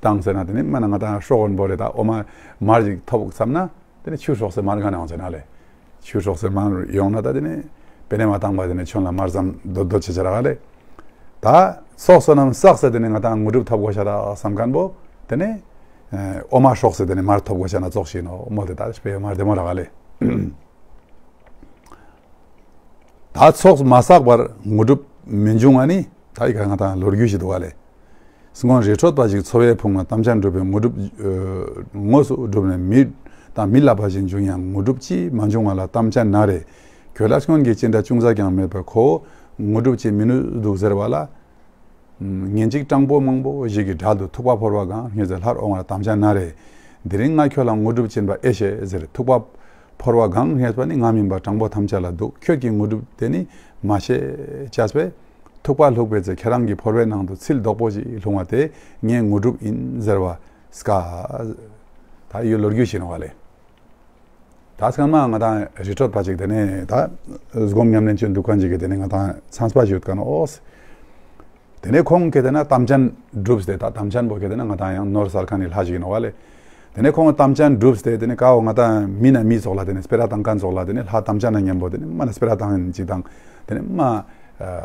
བཏང་ཟེར་ན་དེ་ནི་མ་ན་ང་དང་ཧྲོག་འོན་པོ་རེ་ད་འོ་མ་མར་ཞིག་ཐོབ་བསམ་ན་དེ་ནི་ཆུ་ཧྲོག་སེ་མར་ག་ན་ཡོང་ཟེར་ན་ལེ། ཆུ་ཧྲོག་སེ་མར་ཡོང་ན་ད་དེ་ནི་པེ་ནེ་མ་བཏང་པ་དེ་ནི་ཆུ་ལ་མར་ཙམ་རྡོལ་རྡོལ་ཆེ་ཆེ་རག་ལེ། ད་ཚོགས་བསོད་ནམས་བསགས་སེ་དེ་ནི་ང་དང་དངོས་གྲུབ་ཐོབ་དགོས་ཤ་རག་བསམ་མཁན་པོ་དེ་ནི་ཨེ་འོ་མ་ཧྲོག་སེ་དེ་ནི་མར་ཐོབ་དགོས་ཤ་ན་ཙོགས་ཤིག་ནོག་མོལ་ཏེ་ད་དཔེ་མ་བདེ་མོ་རག་ལེ། ད་ཚོགས་མ་བསགས་པར་དངོས་གྲུབ་མི་འབྱུང་བ་ནི་ད་ཡི་ག་ང་དང་ལོ་རྒྱུས་ཤིག་འདུག་ག་ལེ། སྔོན་རི་ཁྲོད་པ་ཞིག་འཚོ་བའི་ཕུང་ལ་དམ་ཅན་གྲུབ་པའི་དངོས་གྲུབ་ཨ་དངོས་སུ་གྲུབ་ནས་མི་དང་མི་ལབ་པ་ཞིག་འབྱུང་ཡང་དངོས་གྲུབ་ཅིས་མ་འབྱུང་བ་ལ་དམ་ཅན་ན་རེ། ཁྱོད་ལ་སྔོན་གྱི་ཅི་འདྲ་ཅུང་ཟད་ཀྱང་མེད་པར་ཁོ་བོ་དངོས་གྲུབ་ཅིས་མི་ནུས་འདུག་ཟེར་བ་ལ། ཉིན་གཅིག་སྤྲང་པོ་མང་པོ་ཞིག་གི་གྲལ་དུ་ཐུག་པ་ཕོར་བ་གང་རྙེད་ཟེར། སླར་འོང་བ་ལ་དམ་ཅན་ན་རེ། དེ་རིང་ང་ཁྱོད་ལ་དངོས་གྲུབ་སྦྱིན་པ་ཨེ་ཤེས་ཟེར། ཐུག་པ་ཕོར་བ་གང་རྙེད་པ་ནི་ང་མིན་པ་སྤྲང་པོ་ཐམས་ཅད་ལ་འདུག། ཁྱོད་ཀྱི་དངོས་གྲུབ་དེ་ནི་མ་ཤེས་བྱས་པས། ཐུག་པ་བླུགས་པའི་ཚེ་ཁྱེད་རང་གི་ཕོར་བའི་ནང་དུ་ཚིལ་རྡོག་པོ་ཞིག་ལྷུང་བ་དེ་ངའི་དངོས་གྲུབ་ཡིན་ཟེར་བ་སྐད། ད་ཡོད་ལོ་རྒྱུས་ཤིག་ནོག་ག་ལེ། ད་སྔན་མ་ང་དང་རི་ཁྲོད་པ་ཅིག་དེ་ནས་ད་སྒོམ་ཉམས་ལེན་ཅན་འདུག་མཁན་ཅིག་གི་དེ་ནས་ང་དང་ཚང་པ་ཞིག་ཡོད་མཁན་ནོག། དེ་ནས་ཁོང་གིས་དེ་ན་དམ་ཅན་སྒྲུབས་ཏེ་ད་དམ་ཅན་པོ་གིས་དེ་ན་ང་དང་ཡང་ནོར་སལ་མཁན་ནི་ལྷ་ཞིག་ཡིན་ནོག་བ་ལེ། དེ་ནས་ཁོང་དམ་ཅན་སྒྲུབས་ཏེ་དེ་ནས་ཀ་བོ་ང་དང་མི་ན་མི་ཙོགས་ལ་དེ་ནས་སྤེ་ར་བཏང་མཁན་ཙོགས་ལ་དེ་ནས་ལྷ་དམ་ཅན་ན་མཉམ་པོ་དེ་ནས་མ་ན་སྤེ་ར་བཏང་ཡིན་ཅིག་དང་དེ་ནས་མ་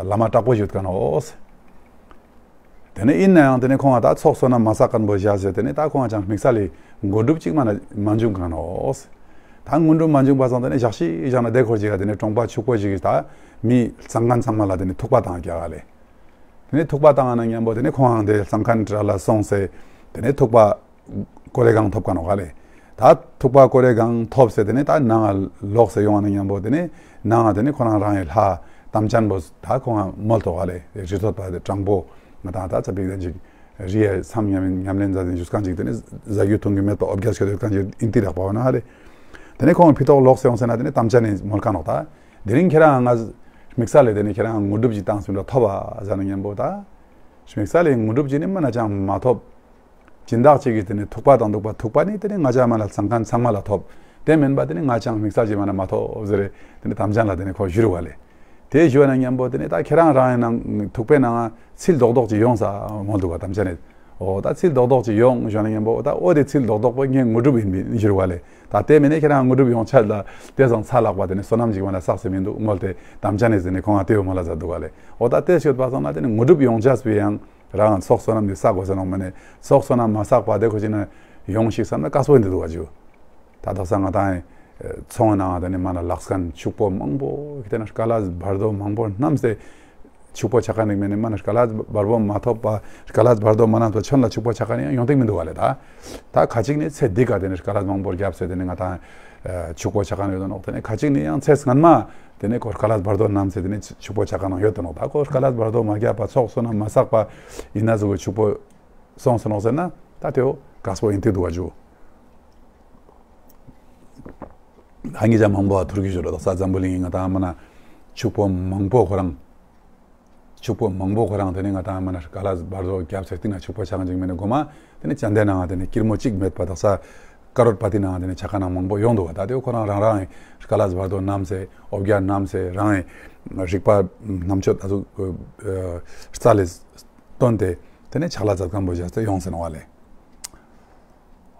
བླ་མ་དྲག་པོ་ཞིག་ཡོད་མཁན་ནོག། དེ་ནས་ཡིན་ན་ཡང་དེ་ནས་ཁོང་ང་ད་ཚོགས་བསོད་ནམས་མ་བསགས་མཁན་པོ་བཞག་ཟེར་དེ་ནས་ད་ཁོང་ང་ཅང་དམིགས་བསལ་ལི་དངོས་གྲུབ་ཅིག་མ་ན་མ་འབྱུང་མཁན་ནོག། ད་དངོས་གྲུབ་མ་འབྱུང་པ་སང་དེ་ནས་ཞག་ཅིག་བཞག་ན་དེ་འཁོར་ཅིག་ག་དེ་ནས་གྲོང་པ་ཕྱུག་པོ་ཞིག་གིས་ད་མི་བཙལ་མཁན་ཚང་མ་ལ་དེ་ནས་ཐུག་པ་བཏང་རྒྱག་ག་ལེ། དེ་ནས་ཐུག་པ་བཏང་ན་མཉམ་པོ་དེ་ནས་ཁོང་ཧང་དེ་ལམ་ཁ་ནས་ཏྲ་ལ་སོང་སེ་དེ་ནས་ཐུག་པ་ཀོ་རེ་གང་ཐོབ་ཀ་ནོག་ལེ། ད་ཐུག་པ་ཀོ་རེ་གང་ཐོབ་སེ་དེ་ནས་ད་ནང་ལོག་སེ་ཡོང་ན་མཉམ་པོ་དེ་ནས་ནང་དེ་ནས་ཁོ་རང་རང་ཡི་ལྷ་དམ་ཅན་པོ་ད་ཁོང་མོལ་ཏོག་ལེ། རི་ཐོད་པ་དེ་དྲང་པོ་ང་དང་ད་ཙ་པིག་དེ་ཅིག་རི་ཡ་མཚམས་ཉམས་ཉམས་ལེན་མཛད་དེ་བཞུགས་ཁན་ཅིག་དེ་ནས་ཟ་རྒྱུ་འཐུང་རྒྱུ་མེད་པ་འོ་བརྒྱལ་སྐྱོད་ཡོད་ཁན་ཅིག་ཨིན་ཏི་རག་པ་བ་ན་ཧ་ལེ། དེ་ནས་ཁོང་ཕི་ཏོག་ལོག་སེ་ཡོང་སེ་ན་དེ་ནས་དམ་ཅན་ནི་མོལ་ཀ་ནོག་ད། དེ་རིང་ཁྱེད་རང་ང་དམིགས་བསལ་ལས་དེ་ནས་ཁྱེད་རང་དངོས་གྲུབ་ཅིག་བཏང་སེ་ཐོབ་པ་ཟེར་ན་མཉམ་པོ་ད། དམིགས་བསལ་ལས་དངོས་གྲུབ་ཅིག་ནི་མ་ན་ཅང་མ་ཐོབ། སྦྱིན་བདག་ཅིག་གིས་དེ་ནས་ཐུག་པ་དང་བདུག་པ་ཐུག་པ་ནི་དེ་ནས་ང་ཅག་མ་ན་ཚང་ཁན་ཚང་མ་ལ་ཐོབ། དེ་མིན་པ་དེ་ནས་ང་ཅང་དམིགས་བསལ་ཅིག་མ་ན་མ་ཐོབ་ཟེར་རེ་དེ་ནས་དམ་ཅན་ལ་དེ་ནས་ཁོ་ཞུ་རུ་བ་ལེ། དེ་ཞུ་བ་ན་མཉམ་པོ་དེ་ནས་ད་ཁྱེད་རང་རང་ཡིན་ནང་ཐུག་པའི་ནང་ཚིལ་རྡོག་རྡོག་ཅིག་ཡོང་ས་མོལ་འདུག་ག་དམ་ཅན་ནས། འོ་ད་ཚིལ་རྡོག་རྡོག་ཅིག་ཡོང་ཞུ་ན་མཉམ་པོ་ད་འོ་དེ་ཚིལ་རྡོག་རྡོག་པོ་ངའི་དངོས་གྲུབ་ཡིན་པའི་ཞུ་རུ་བ་ལེ། ད་དེ་མིན་ནས་ཁྱེད་རང་དངོས་གྲུབ་ཡོང་ཆ་ལ་དེ་སང་ཚ་ལག་པ་དེ་ནས་བསོད་ནམས་ཅིག་མ་ན་བསགས་སེ་མི་འདུག་མོལ་ཏེ་དམ་ཅན་ནས་ཟེར་ནས་ཁོང་ང་དེ་བོ་མོལ་ལ་མཛད་འདུག་ག་ལེ། འོ་ད་དེ་ཤོད་པ་སང་ན་དེ་ནས་དངོས་གྲུབ་ཡོང་ཆ་སྤེ་ཡང་རང་ཚོགས་བསོད་ནམས་དེ་བསགས་དགོས་ཟེར་ནོག་མ་ནས་ཚོགས་བསོད་ནམས་མ་བསགས་པ་དེ་ཁོ་ཅིག་ན་ཡོང་ཞིག་བསམ་ན་དཀའ་སྤོ་ཡིན་འདུག་ག་ཇུ། ད་དག་ས་ང་དང་ཚོང་ནང་དེ་ནས་མ་ན་ལག་སྐན་ཕྱུག་པོ་མང་པོ་ཁྱེར་ཏེ་ན་དཀའ་ལས་བར་དོ་མང་པོ་བསྣམས་ཏེ་ཕྱུག་པོ་ཆགས་ཁན་ནི་མེད་ནས་མ་ན་དཀའ་ལས་བར་དོ་མ་ཐོབ་པ་དཀའ་ལས་བར་དོ་མ་བསྣམས་པ་ཁྱོད་ལ་ཕྱུག་པོ་ཆགས་ཁན་ཡང་ཡོང་ཐིག་མི་འདུག་ག་ལེ། ད་ད་ཁ་ཅིག་ནི་ཚེ་འདི་ག་དེ་ནས་དཀའ་ལས་མང་པོ་བརྒྱབ་སེ་དེ་ནས་ང་དང་ཕྱུག་པོ་ཆགས་ཁན་ཡོད་དོ་ནོག་དེ་ནས་ཁ་ཅིག་ནི་ཡང་ཚེ་སྔན་མ་དེ་ནས་ཁོ་དཀའ་ལས་བར་དོ་བསྣམས་སེ་དེ་ནས་ཕྱུག་པོ་ཆགས་ཁན་ཡོད་དོ་ནོག་ད་ཁོ་དཀའ་ལས་བར་དོ་མ་བརྒྱབ་པ་ཚོགས་བསོད་ནམས་མ་བསགས་པ་ཡིན་ན་ཟུག་གི་ཕྱུག་པོ་སོང་སོང་ནོག་ཟེར་ན་ད་དེའོ་དཀའ་སྤོ་ཡིན་ཏེ་འདུག་ག་ཇུ། ཧ་ངེ་ཅག་མང་པོ་ཐུར་གི་ཞོར་དག་ས་འཛམ་བུ་གླིང་ང་དང་མ་ན་ཕྱུག་པོ་མང་པོ་ཁོ་རང་ཕྱུག་པོ་མང་པོ་ཁོ་རང་དེ་ནས་ང་དང་མ་ན་དཀའ་ལས་བར་དོ་རྒྱབ་ཚེ་སྟིང་ན་ཕྱུག་པོ་ཆགས་ཅིག་མེད་ན་གོ་མ་དེ་ནས་ཅན་དེ་ནང་དེ་ནས་སྐྱིར་མོ་གཅིག་མེད་པ་དག་ས་ཀ་རོར་པ་ཏི་ནང་དེ་ནས་ཆགས་ཁན་ནང་མང་པོ་ཡོང་འདུག་ག་ད་དེའོ་ཁོ་རང་རང་རང་དཀའ་ལས་བར་དོ་བསྣམས་སེ་འོ་བརྒྱལ་བསྣམས་སེ་རང་རིག་པ་རྣམ་དཔྱོད་ཨ་ཟུག་རྩ་ལས་བཏོན་ཏེ་དེ་ནས་ཕྱག་ལས་མཛད་ཁན་པོ་བྱས་ཏེ་ཡོང་ཟེར་ནོག་ལེ།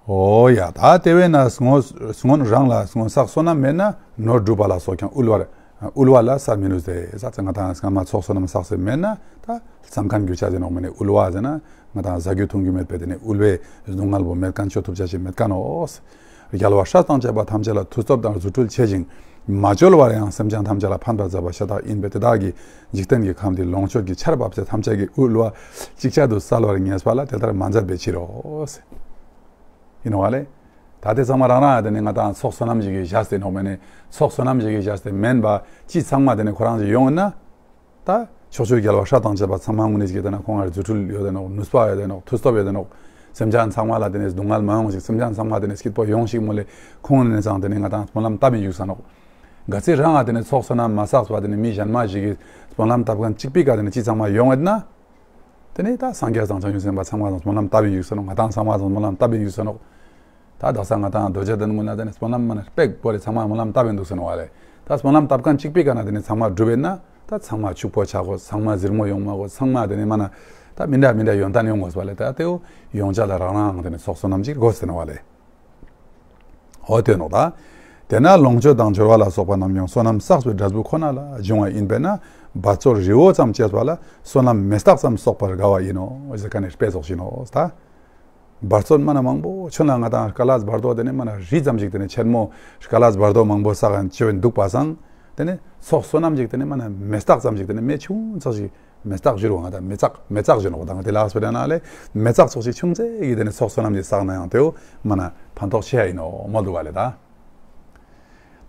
འོ་ཡ་ད་དེ་བས་ན་སྔོན་སྔོན་རང་ལ་སྔོན་བསགས་བསོད་ནམས་མེད་ན་ནོར་སྒྲུབ་པ་ལ་སོགས་ཀྱང་དབུལ་བར་དབུལ་བ་ལ་ས་མི་ནུས་ཏེ། ས་ཚེ་ང་དང་སྔ་མ་ཚོགས་བསོད་ནམས་བསགས་སེ་མེད་ན་ད་ལམ་ཁ་ནས་རྒྱུ་ཆ་ཟེར་ནོག་མ་ནས་དབུལ་བ་ཟེར་ན་ང་དང་ཟ་རྒྱུ་འཐུང་རྒྱུ་མེད་པའི་དེ་ནས་དབུལ་བའི་སྡུག་བསྔལ་བོ་མེད་ཁན་ཆོ་ཐུབ་ཆ་ཞིག་མེད་ཁན་ནོག་རྒྱལ་བ་སྲས་དང་བཅས་པ་ཐམས་ཅད་ལ་མཐུ་སྟོབས་དང་རྫུ་འཕྲུལ་ཆེ་ཞིང་མ་བཅོལ་བར་ཡང་སེམས་ཅན་ཐམས་ཅད་ལ་ཕན་པར་མཛད་པ་ཤ་སྟག་ཡིན་པས་དེ་དག་གིས་འཇིག་རྟེན་གྱི་ཁམས་འདི་ལོངས་སྤྱོད་ཀྱི་ཆར་བབས་ཏེ་ཐམས་ཅད་ཀྱི་དབུལ་བ་ཅིག་ཅར་དུ་བསལ་བར་ངེས་པ་ལ་དེ་ལྟར་མ་མཛད་པའི་ཕྱིར་རོ། ཡིན་ནོག་ལེ། ད་དེ་ཚང་མ་རང་རང་དེ་ནས་ང་དང་ཚོགས་བསོད་ནམས་ཞིག་གི་བཞག་སྟེ་ནོག་མ་ནས་ཚོགས་བསོད་ནམས་ཞིག་གི་བཞག་སྟེ་མེན་པ་ཅི་ཚང་མ་དེ་ནས་ཁོ་རང་ཞིག་ཡོང་ན། ད་ཕྱོགས་བཅུའི་རྒྱལ་བ་སྲས་དང་བཅས་པ་ཚང་མ་དངོས་གནས་ཞིག་དེ་ན་ཁོང་ལ་རྫུ་འཕྲུལ་ཡོད་དེ་ནོག་ནུས་པ་ཡོད་དེ་ནོག་མཐུ་སྟོབས་ཡོད་དེ་ནོག་སེམས་ཅན་ཚང་མ་ལ་དེ་ནས་སྡུག་བསྔལ་མ་ཡོང་ཞིག་སེམས་ཅན་ཚང་མ་དེ་ནས་སྐྱིད་པོ་ཡོང་ཞིག་མོལ་ལེ་ཁོང་ནས་ཚང་དེ་ནས་ང་དང་སྨོན་ལམ་བཏབ་ཡིན་བཞུགས་ས་ནོག་གལ་སྲིད་རང་ང་དེ་ནས་ཚོགས་བསོད་ནམས་མ་བསགས་པ་དེ་ནས་མི་གཞན་མ་ཞིག་གིས་སྨོན་ལམ་བཏབ་ཁན་གཅིག་པའི་ཀ་དེ་ནས་ཅི་ཚང་མ་ཡོང་ཡོད་ན། དེ་ནས་ད་སངས་རྒྱས་དང་བྱང་ཆུབ་སེམས་དཔའ་ཚང་མ་དང་སྨོན་ལམ་བཏབ་ཡིན་བཞུགས་ས་ནོག་ང་དང་ཚང་མ་དང་སྨོན་ལམ་བཏབ་ཡིན་བཞུགས་ས་ནོག་ད་དག་ས་ང་དང་རྡོ་རྗེ་གདན་ངོས་ན་དེ་ནས་སྨོན་ལམ་མ་ན་སྤེག་པོ་རེ་ཚང་མ་སྨོན་ལམ་བཏབ་ཡིན་འདུག་ཟེར་ནོག་ལེ། ད་སྨོན་ལམ་བཏབ་ཁན་གཅིག་པའི་ཀ་ན་དེ་ནས་ཚང་མ་འགྲུབ་ཡིན་ན་ད་ཚང་མ་ཕྱུག་པོ་ཆགས་གོ་ཚང་མ་ཟིར་མོ་ཡོང་མ་གོ་ཚང་མ་དེ་ནས་མ་ན་ད་མི་འདྲ་མི་འདྲ་ཡོན་ཏན་ཡོང་གོ་ཟེར་བ་ལེ། ད་དེའོ་ཡོང་ཆ་ལ་རང་རང་དེ་ནས་ཚོགས་བསོད་ནམས་ཅིག་དགོས་ཟེར་ནོག་བ་ལེ། འོ་དེ་ནོག་ད། དེས་ན་ལོངས་སྤྱོད་དང་འབྱོར་བ་ལ་སོགས་པ་རྣམས་ཀྱང་བསོད་ནམས་བསགས་པའི་འབྲས་བུ་ཁོ་ན་ལ་འབྱུང་བ་ཡིན་པས་ན་འབད་རྩོལ་རི་བོ་ཙམ་བཅས་པ་ལ་བསོད་ནམས་མེ་སྟག་ཙམ་གསོག་པར་དཀའ་བ་ཡིན་ནོ་ཟེར་ཁན་ནི་དཔེ་ཙོགས་ཤིག་ནོག་ད། འབད་རྩོལ་མ་ན་མང་པོ་ཆུན་ལ་ང་དང་དཀའ་ལས་བར་དོ་དེ་ནས་མ་ན་རི་ཙམ་ཞིག་དེ་ནས་ཆེན་མོ་དཀའ་ལས་བར་དོ་མང་པོ་བསགས་ཡང་ཆེ་བའི་འདུག་པ་སང་། དེ་ནས་ཚོགས་བསོད་ནམས་ཞིག་དེ་ནས་མ་ན་མེ་སྟག་ཙམ་ཞིག་དེ་ནས་མེ་ཆུང་ཙག་ཞིག་མེ་སྟག་བཞུར་བ་ང་དང་མེ་ཙག་མེ་ཙག་བཞུར་ནོག་དང་དེ་ལ་སོ་ར་ན་ལེ་མེ་ཙག་ཚོགས་ཞིག་ཆུང་ཙེ་ཡི་དེ་ནས་ཚོགས་བསོད་ནམས་ཞིག་བསགས་ན་ཡང་དེའོ་མ་ན་ཕན་ཐོགས་ཆེ་ཡ་ཡིན་ནོ་མོལ་འདུག་བ་ལེ་ད།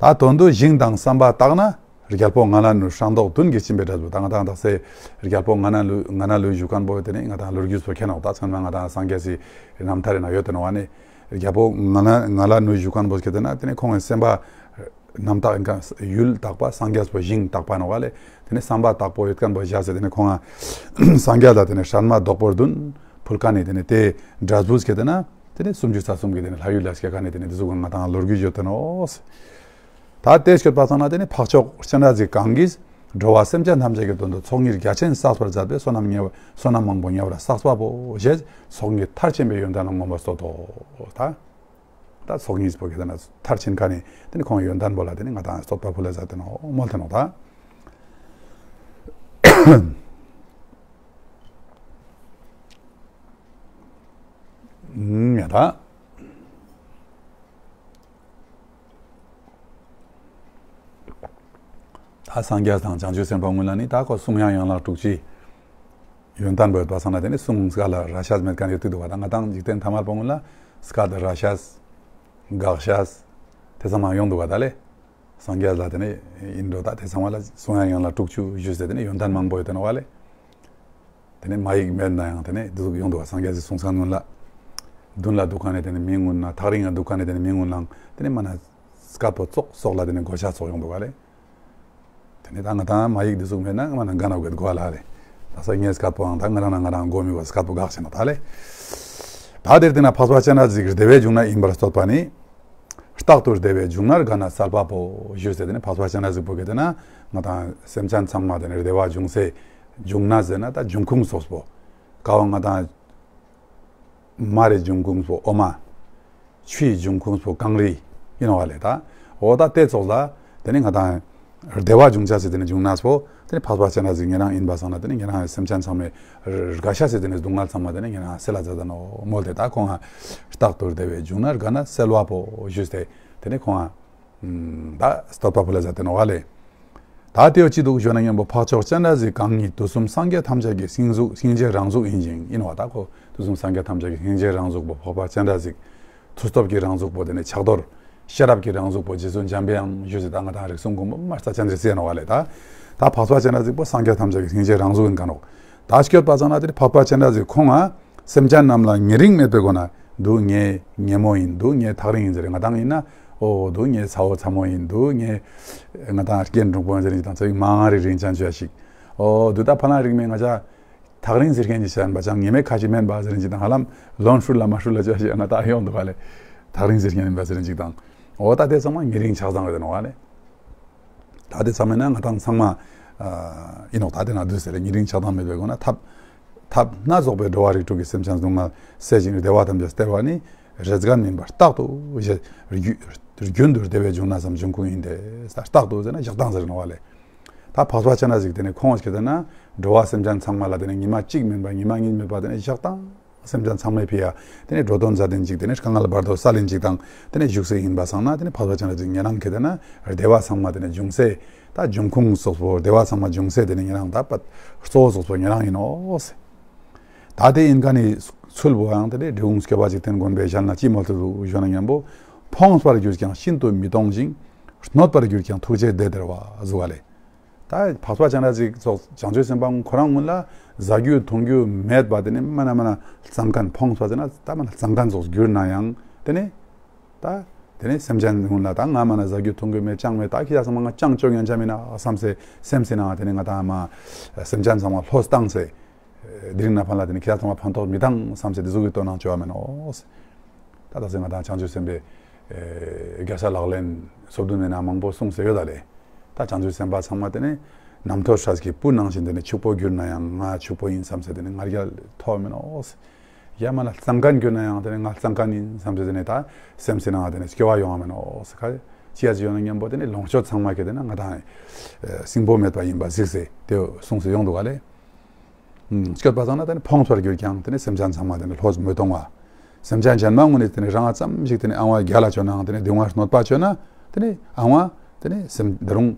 ད་དོན་དུ་ཞིང་དང་བསམ་པ་བཏགས་ན་རྒྱལ་པོ་ང་ན་ལུས་ཧྲང་ཏོག་བདུན་གྱིས་བཅིངས་པའི་འབྲས་བུ། ད་ང་དང་དག་སེ་རྒྱལ་པོ་ང་ན་ལུས་ང་ན་ལུས་ཞུ་ཁན་པོ་དེ་ནས་ང་དང་ལོ་རྒྱུས་སུ་མཁྱེན་ནོག་ད་ཚང་མ་ང་དང་སངས་རྒྱས་སི་རྣམ་ཐར་རི་ན་ཡོད་དེ་ནོག་བ་ནི་རྒྱལ་པོ་ང་ན་ང་ལ་ལུས་ཞུ་ཁན་པོ་སྐྱེ་དེ་ན་དེ་ནས་ཁོང་གི་སེམས་པ་རྣམ་དག་ཡིན་ཁན་ཡུལ་དག་པ་སངས་རྒྱས་པོ་ཞིང་དག་པ་ནོག་བ་ལེ། དེ་ནས་བསམ་པ་དག་པོ་ཡོད་ཁན་པོ་བཞག་སེ་དེ་ནས་ཁོང་ང་སངས་རྒྱས་ལ་དེ་ནས་སྲན་མ་རྡོག་པོ་བདུན་ཕུལ་ཁན་ནི་དེ་ནས་དེ་འབྲས་བུ་སྐྱེ་དེ་ན་དེ་ནས་སུམ་ཅུ་རྩ་གསུམ་གྱི་དེ་ནས་ལྷ་ཡུལ་ལ་སྐྱེ་ཁན་ནི་དེ་ནས་དེ་ཟུག་ང་དང་ལོ་རྒྱུས་ཡོད་དེ་ནོག་ད་དེ་སྐྱོད་པ་སོང་ན་དེ་ནི་འཕགས་མཆོག་སྤྱན་རས་གཟིགས་གང་གིས་འགྲོ་བ་སེམས་ཅན་ཐམས་ཅད་ཀྱི་དོན་དུ་ཚོགས་གཉིས་རྒྱ་ཆེན་བསགས་པར་མཛད་པས་བསོད་ནམས་ཉེ་བ་བསོད་ནམས་མང་པོ་ཉེ་བར་བསགས་པ་པོ་ཞེས་ཚོགས་གཉིས་མཐར་ཕྱིན་པའི་ཡོན་ཏན་ལ་མངོན་པར་བསྟོད་དོ། ད་ད་ཚོགས་གཉིས་པོ་གི་དེ་ན་མཐར་ཕྱིན་ཁན་ནི་དེ་ནི་ཁོང་ཡོན་ཏན་པོ་ལ་དེ་ནི་ང་དང་བསྟོད་པ་ཕུལ་ལ་མཛད་དེ་ནོག་མོལ་ཏེ་ནོག་ད། ཡ་ད། ད་སངས་རྒྱས་དང་བྱང་ཆུབ་སེམས་དཔའ་ཀུན་ལ་ནི་ད་ཁོ་གསུང་ཡང་ཡན་ལག་དྲུག་ཅུ། ཡོན་ཏན་པོ་ཡོད་པ་སང་ན་དེ་ནི་གསུང་སྐད་ལ་ར་ཤ་མེད་མཁན་ཡོད་དུག་པ། ད་ང་དང་འཇིག་རྟེན་ཐ་མལ་པོ་ཀུན་ལ་སྐད་ར་ཤ་དགག་ཤ་དེ་ཚང་མ་ཡོང་དུག་པ། ད་ལེ་སངས་རྒྱས་ལ་དེ་ནི་ཨིན་འགྲོ། ད་དེ་ཚང་མ་ལ་གསུང་ཡང་ཡང་ལ་དྲུག་ཅུ་ཞུས་ཏེ་དེ་ནི་ཡོན་ཏན་མང་པོ་ཡོད་དེ་ནོག་པ་ལེ། དེ་ནི་མ་ཡིག་མེད་ན་ཡང་དེ་ནི་འདི་ཟུག་ཡོང་དུག་པ། སངས་རྒྱས་སི་གསུང་སྐད་ཀུན་ལ་མདུན་ལ་དུག་མཁན་ནི་དེ་ནི་མི་ཀུན་ལ། ཐག་རིང་ང་དུག་མཁན་ནི་དེ་ནི་མི་ཀུན་ལའང་དེ་ནི་མ་ན་སྐད་པོ་ཙོགས་ཙོགས་ལ་དེ་ནི་གོ་ཆ་ཙོགས་ཡོང་དུག་པ་ལེ། དེ་ནི་ད་ང་དང་མ་ཡིག་འདི་ཟུག་མེད་ན་མ་ན་ག་ན་གོ་ལ་ལེ། ད་ས་ངའི་སྐད་པོའང་ད་ང་རང་ན་ང་རང་གོ་མི་བ་སྐད་པོ་འགག་ཆེ་ན་ད་ལེ། ད་དེར་དེ་ན་འཕགས་པ་སྤྱན་རས་གཟིགས་བདེ་བའི་འབྱུང་གནས་ཡིན་པར་བསྟོད་པ་ནི། རྟག་ཏུ་བདེ་བའི་འབྱུང་གནས་དགའ་ན་གསལ་བ་པོ་ཞུས་ཏེ་དེ་ནི་འཕགས་པ་སྤྱན་རས་གཟིགས་པོ་གེ་དེ་ན་ང་དང་སེམས་ཅན་ཚང་མ་དེ་ནི་བདེ་བ་འབྱུང་སའི་འབྱུང་གནས་ཟེར་ན་ད་འབྱུང་ཁུངས་སོགས་པོ་ཀ་བ་ང་དང་མར་རི་འབྱུང་ཁུངས་པོ་འོ་མ། ཆུའི་འབྱུང་ཁུངས་པོ་གངས་རི་ཨིན་ནོག་པ་ལེ། ད་འོ་ད་དེ་ཙོགས་ལ་དེ་ནི་ང་དང་བདེ་བ་འབྱུང་ཆ་སི་དེ་ནི་འབྱུང་གནས་པོ་དེ་ནི་འཕགས་པ་སྤྱན་རས་གཟིགས་ཉེ་རང་ཨིན་པ་སང་ན་དེ་ནི་ཉེ་རང་སེམས་ཅན་ཚང་མའི་རྒ་ཤ་སི་དེ་ནི་སྡུག་བསྔལ་ཚང་མ་དེ་ནི་ཉེ་རང་སེལ་ལ་མཛད་ད་ནོག་མོལ་ཏེ། ད་ཁོང་ང་རྟག་ཏུ་བདེ་བའི་འབྱུང་གནས་དགའ་ན་གསལ་བ་པོ་ཞུས་ཏེ་དེ་ནི་ཁོང་ང་ད་བསྟོད་པ་ཕུལ་ལ་མཛད་དེ་ནོག་པ་ལེ། ད་དེ་བོ་ཅི་འདུག་ཞུ་ན་མཉམ་པོ་འཕགས་མཆོག་སྤྱན་རས་གཟིགས་གང་ཉིད་དུས་གསུམ་སངས་རྒྱས་ཐམས་ཅད་ཀྱི་སྙིང་གཟུགས་སྙིང་རྗེའི་རང་གཟུགས་ཡིན་ཞིང་། ཨིན་ནོག་པ། ད་ཁོ་དུས་གསུམ་སངས་རྒྱས་ཐམས་ཅད་ཀྱི་སྙིང་རྗེའི་རང་གཟུགས་པོ་འཕགས་པ་སྤྱན་རས་གཟིགས་མཐུ་སྟོབས་ཀྱི་རང་གཟུགས་པོ་དེ་ནི་ཕྱག་རྡོར་ཤེས་རབ་ཀྱི་རང་གཟུགས་པོ་རྗེ་བཙུན་འཇམ་པའི་དབྱངས་ཞུས་ཏེ་ད་ང་དང་རིགས་གསུམ་མགོན་པོ་མ་རྩ་ཅན་རེ་ཟེར་ནོག་པ་ལེ། ད་ད་འཕགས་པ་སྤྱན་རས་གཟིགས་པོ་སངས་རྒྱས་ཐམས་ཅད་ཀྱི་སྙིང་རྗེའི་རང་གཟུགས་ཡིན་ཀ་ནོག། ད་སྐྱོད་པ་ཙ་ན་དེ་ནི་འཕགས་པ་སྤྱན་རས་གཟིགས་ཁོང་ང་སེམས་ཅན་རྣམས་ལ་ཉེ་རིང་མེད་པའི་སྒོ་ན་འདུག་ངའི་ཉེ་མོ་ཡིན། འདུག་ངའི་ཐག་རིང་ཡིན་ཟེར། ང་དང་ཡིན་ན་འོ་འདུག་ངའི་ཚ་བོ་ཚ་མོ་ཡིན། འདུག་ངའི་ང་དང་རྒན་འབྲུག་པོ་ཡིན་ཟེར་ཅིག་དང་ཚ་བིག་མང་རིག་རིང་ཅན་ཅོ་ཞིག། འོ་འདུག་ད་ཕ་ལང་རིག་མེད་ང་ཅག་ཐག་རིང་ཟེར་མཁན་གྱི་ཞན་པ་ཅང་ཉེ་མེད་ཁ་ཅིག་མེན་པ་ཟེར་ཅིག་དང་ཧ་ལམ་ལོན་ཧྲུལ་ལ་མ་ཧྲུལ་ལ་ཅོ་ཞིག་ང་དང་ཡོང་འདུག་ག་ལེ། ཐག་རིང་ཟེར་མཁན་ཡིན་པ་ཟེར་ཅིག་དང་འོ་ད་དེ་ཚང་མ་ཉེ་རིང་ཆགས་སྡང་རེད་ནོག་ག་ལེ། ད་དེ་ཚང་མ་ན་ང་དང་ཚང་མ་ཨ་ཨིན་ནོག། ད་དེ་ན་འདུག་ཟེར་ཉེ་རིང་ཆགས་སྡང་མེད་པའི་སྒོ་ན་ཐབས་ཐབས་སྣ་ཚོགས་པའི་འགྲོ་བ་རིགས་དྲུག་གི་སེམས་ཅན་སྡུག་བསྔལ་སེལ་ཞིང་བདེ་བ་ཐམས་ཅད་སྟེར་བ་ནི་རེས་འགའ་མིན་པར་རྟག་ཏུ་རྒྱུན་དུ་བདེ་བའི་འབྱུང་གནས་སམ་འབྱུང་ཁུངས་ཡིན་ཏེ། རྟག་ཏུ་ཟེར་ན་ཞག་དང་ཟེར་ནོག་པ་ལེ། ད་འཕགས་པ་སྤྱན་རས་གཟིགས་དེ་ནི་ཁོང་ཁྱེད་ན་འགྲོ་བ་སེམས་ཅན་ཚང་མ་ལ་དེ་ནི་ཉི་མ་གཅིག་མིན་པ་ཉི་མ་གཉིས་མིན་པ་དེ་ནི་ཞག་དང་སེམས་ཅན་ཚང་མའི་ཕི་ཡ་དེ་ནི་འགྲོ་དོན་མཛད་དེན་ཅིག། དེ་ནི་དཀའ་ངལ་བར་དོ་སལ་ལིན་ཅིག་དང་དེ་ནི་བཞུགས་སེ་ཡིན་པ་སང་ན་དེ་ནི་འཕགས་པ་སྤྱན་རས་གཟིགས་ཉེ་རང་ཁྱེད་ན་བདེ་བ་ཚང་མ་དེ་ནི་འབྱུང་སའི་ད་འབྱུང་ཁུངས་སོགས་པོ་བདེ་བ་ཚང་མ་འབྱུང་སའི་དེ་ནི་ཉེ་རང་ད་པ་གཙོ་བོ་སོགས་པོ་ཉེ་རང་ཡིན་ནོག། ད་དེ་ཡིན་ཀ་ནི་ཚུལ་བོ་ཡང་དེ་ནི་འབྲི་གུང་སྐྱོབ་པ་འཇིག་རྟེན་མགོན་པོའི་ཞལ་ནས་ཅི་མོལ་ཏེ་འདུག་ཞུ་ན་མཉམ་པོ་ཕོངས་པར་གྱུར་ཀྱང་ཤིན་ཏུ་མི་གཏོང་ཞིང་། གནོད་པར་གྱུར་ཀྱང་ཐུགས་རྗེས་བདེ་སྟེར་བ་ཟུག་ག་ལེ། ད་འཕགས་པ་སྤྱན་རས་གཟིགས་སོགས་བྱང་ཆུབ་སེམས་དཔའ་ཁོ་རང་ཀུན་ལ་ཟ་རྒྱུ་འཐུང་རྒྱུ་མེད་པ་དེ་ནི་མ་ན་མ་ན་གཙང་མཁན་ཕོངས་པ་ཟེར་ན་ད་མ་ན་གཙང་མཁན་སོགས་གྱུར་ན་ཡང་དེ་ནི་ད་དེ་ནི་སེམས་ཅན་ཀུན་ལ་ད་ང་མ་ན་ཟ་རྒྱུ་འཐུང་རྒྱུ་མེད་ཅང་མེད། ད་ཁྱེད་ཚང་མ་ང་ཅང་ཅོ་ཉན་ཆ་མིན་ན་བསམ་སེ་སེམས་སེ་ན་དེ་ནི་ང་ད་མ་སེམས་ཅན་ཚང་མ་ལྷོ་བཏང་སེ་དེ་རིང་ནས་ཕར་ལ་དེ་ནི་ཁྱེད་ཚང་མ་ཕན་ཐོགས་མི་བཏང་བསམ་སེ་དེ་ཟུག་གི་དོ་སྣང་ཅོ་བ་མེན་ནོག། ད་ད་སེ་ང་དང་བྱང་ཆུབ་སེམས་དཔའི་ཨེ་རྒྱལ་སྲས་ལག་ལེན་སོ་བདུན་མའི་ནང་མང་པོ་གསུངས་སེ་ཡོད་ད་ལེ། ད་བྱང་ཆུབ་སེམས་དཔའ་ཚང་མ་དེ་ནི་རྣམ་ཐོས་སྲས་ཀྱི་བུ་ནང་བཞིན་དེ་ནི་ཕྱུག་པོ་གྱུར་ན་ཡང་ང་ཕྱུག་པོ་ཡིན་བསམ་སེ་དེ་ནི་ང་རྒྱལ་མཐོ་མེན་ནོག། ཡ་མ་ན་གཙང་མཁན་གྱུར་ན་ཡང་དེ་ནི་ང་གཙང་མཁན་ཡིན་བསམ་སེ་དེ་ནི་ད་སེམས་སེ་ནང་དེ་ནི་སྐྱོ་བ་ཡོང་བ་མེན་ནོག། ཁ་ཅི་ཡ་ཅི་ཡོང་ན་མཉམ་པོ་དེ་ནི་ལོངས་སྤྱོད་ཚང་མ་གི་དེ་ནི་ང་དང་ཨེ་སྲིང་པོ་མེད་པ་ཡིན་པ་གཟིགས་སེ་དེ་གསུངས་སེ་ཡོང་འདུག་ག་ལེ། སྐྱོད་པ་ཙ་ན་དེ་ནི་ཕོངས་པར་གྱུར་ཀྱང་དེ་ནི་སེམས་ཅན་ཚང་མ་དེ་ནི་ལྷོད་མི་གཏོང་བ། སེམས་ཅན་གཞན་མ་ཀུན་ནི་དེ་ནི་རང་ཙམ་ཞིག་དེ་ནི་ཨང་བ་རྒྱལ་ལ་ཅོ་ནའང་དེ་ནི་སྡུག་བསྔལ་གནོད་པ་ཅོ་ན་དེ་ནི་ཨང་བ་དེ་ནི་སེམས་ད་རུང་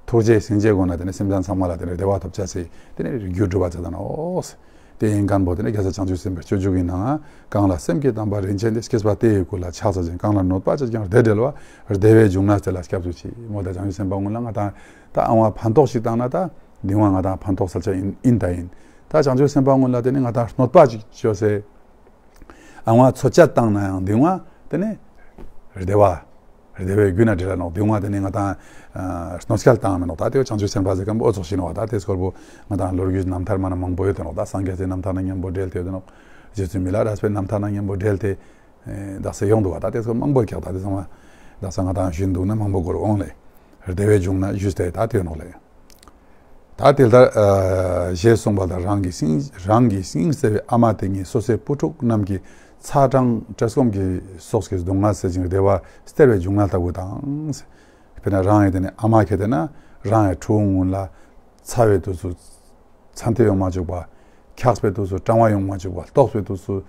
ཐུགས་རྗེ་སྙིང་རྗེ་སྒོ་ནས་དེ་ནི་སེམས་ཅན་ཚང་མ་ལ་དེ་ནི་བདེ་བ་ཐོབ་ཅེས་སི་དེ་ནི་རྒྱུ་སྒྲུབ་པ་ཅོ་ད་ནོག། དེ་ཡིན་མཁན་པོ་དེ་ནི་རྒྱལ་སྲས་བྱང་ཆུབ་སེམས་དཔའི་སྤྱོད་འཇུག་གི་ནང་གང་ལ་སེམས་ཀྱི་དམ་པ་རིན་ཆེན་ཏེ། སྐྱེས་པ་དེ་ཡི་སྐུ་ལ་ཕྱག་འཚལ་ཞིང་། གང་ལ་གནོད་པ་བྱས་ཀྱང་བདེ་འབྲེལ་བ། བདེ་བའི་འབྱུང་གནས་དེ་ལ་སྐྱབས་སུ་མཆི། མོལ་ཏེ་བྱང་ཆུབ་སེམས་དཔའ་ཀུན་ལ་ང་དང་ད་ཨང་བ་ཕན་ཐོགས་ཤིག་བཏང་ན་ད་འདི་བ་ང་དང་ཕན་ཐོགས་སལ་ཅེས་ཡིན་ཡིན་ད་ཡིན། ད་བྱང་ཆུབ་སེམས་དཔའ་ཀུན་ལ་དེ་ནི་ང་དང་གནོད་པ་ཅིག་ཅོས་སེ་ཨང་བ་ཚོད་ཅིག་བཏང་ན་ཡང་འདི་བ་དེ་ནི་བདེ་བ་བདེ་བའི་རྒྱུ་ན་འབྲེལ་ལ་ནོག། འདི་བ་དེ་ནི་ང་དང་གནོད་སྐྱེལ་བཏང་མེན་ནོག། ད་དེ་བ་བྱང་ཆུབ་སེམས་དཔའ་ཟེར་མཁན་པོ་འོ་ཙོགས་ཤིག་ནོག། ད་དེ་སྐོར་པོ་ང་དང་ལོ་རྒྱུས་རྣམ་ཐར་མ་ན་མང་པོ་ཡོད་དེ་ནོག། ད་སངས་རྒྱས་སི་རྣམ་ཐར་ན་མཉམ་པོ་འབྲེལ་ཏེ་ཡོད་དེ་ནོག། རྗེ་བཙུན་མི་ལ་རས་པའི་རྣམ་ཐར་ན་མཉམ་པོ་འབྲེལ་ཏེ་དག་ས་ཡོང་འདུག་པ། ད་དེ་ཚོ་མང་པོ་ཀྱག། ད་དེ་ཚང་མ་དག་ས་ང་དང་ཞུས་འདུག་ན་མང་པོ་འགོར་འོང་ལེ། བདེ་བའི་འབྱུང་གནས་ཞུས་ཏེ་ད་དེ་ནོག་ལེ། ད་དེ་ལྟར་ཞེས་གསུངས་པ་ལྟར་རང་གི་སྙིང་རང་གི་སྙིང་བརྩེ་བའི་ཨ་མ་དེ་ཉིད་སོ་སོའི་བུ་ཕྲུག་རྣམས་ཀྱི་ཚ་གྲང་བཀྲེས་སྐོམ་གྱི་སོགས་ཀྱི་སྡུག་བསྔལ་སེལ་ཞིང་བདེ་བ་སྟེར་བའི་འབྱུང་གནས་ལྟ་བུ་དང་། དཔེར་ན་རང་ཡི་དེ་ནི་ཨ་མ་ཁྱེད་དེ་ན་རང་ཡི་ཕྲུ་གུ་ཀུན་ལ་ཚ་བའི་དུས་སུ་ཚ་མདུད་ཡོང་མ་བཅུག་པ། འཁྱགས་པའི་དུས་སུ་གྲང་བ་ཡོང་མ་བཅུག་པ། ལྟོགས་པའི་དུས་སུ་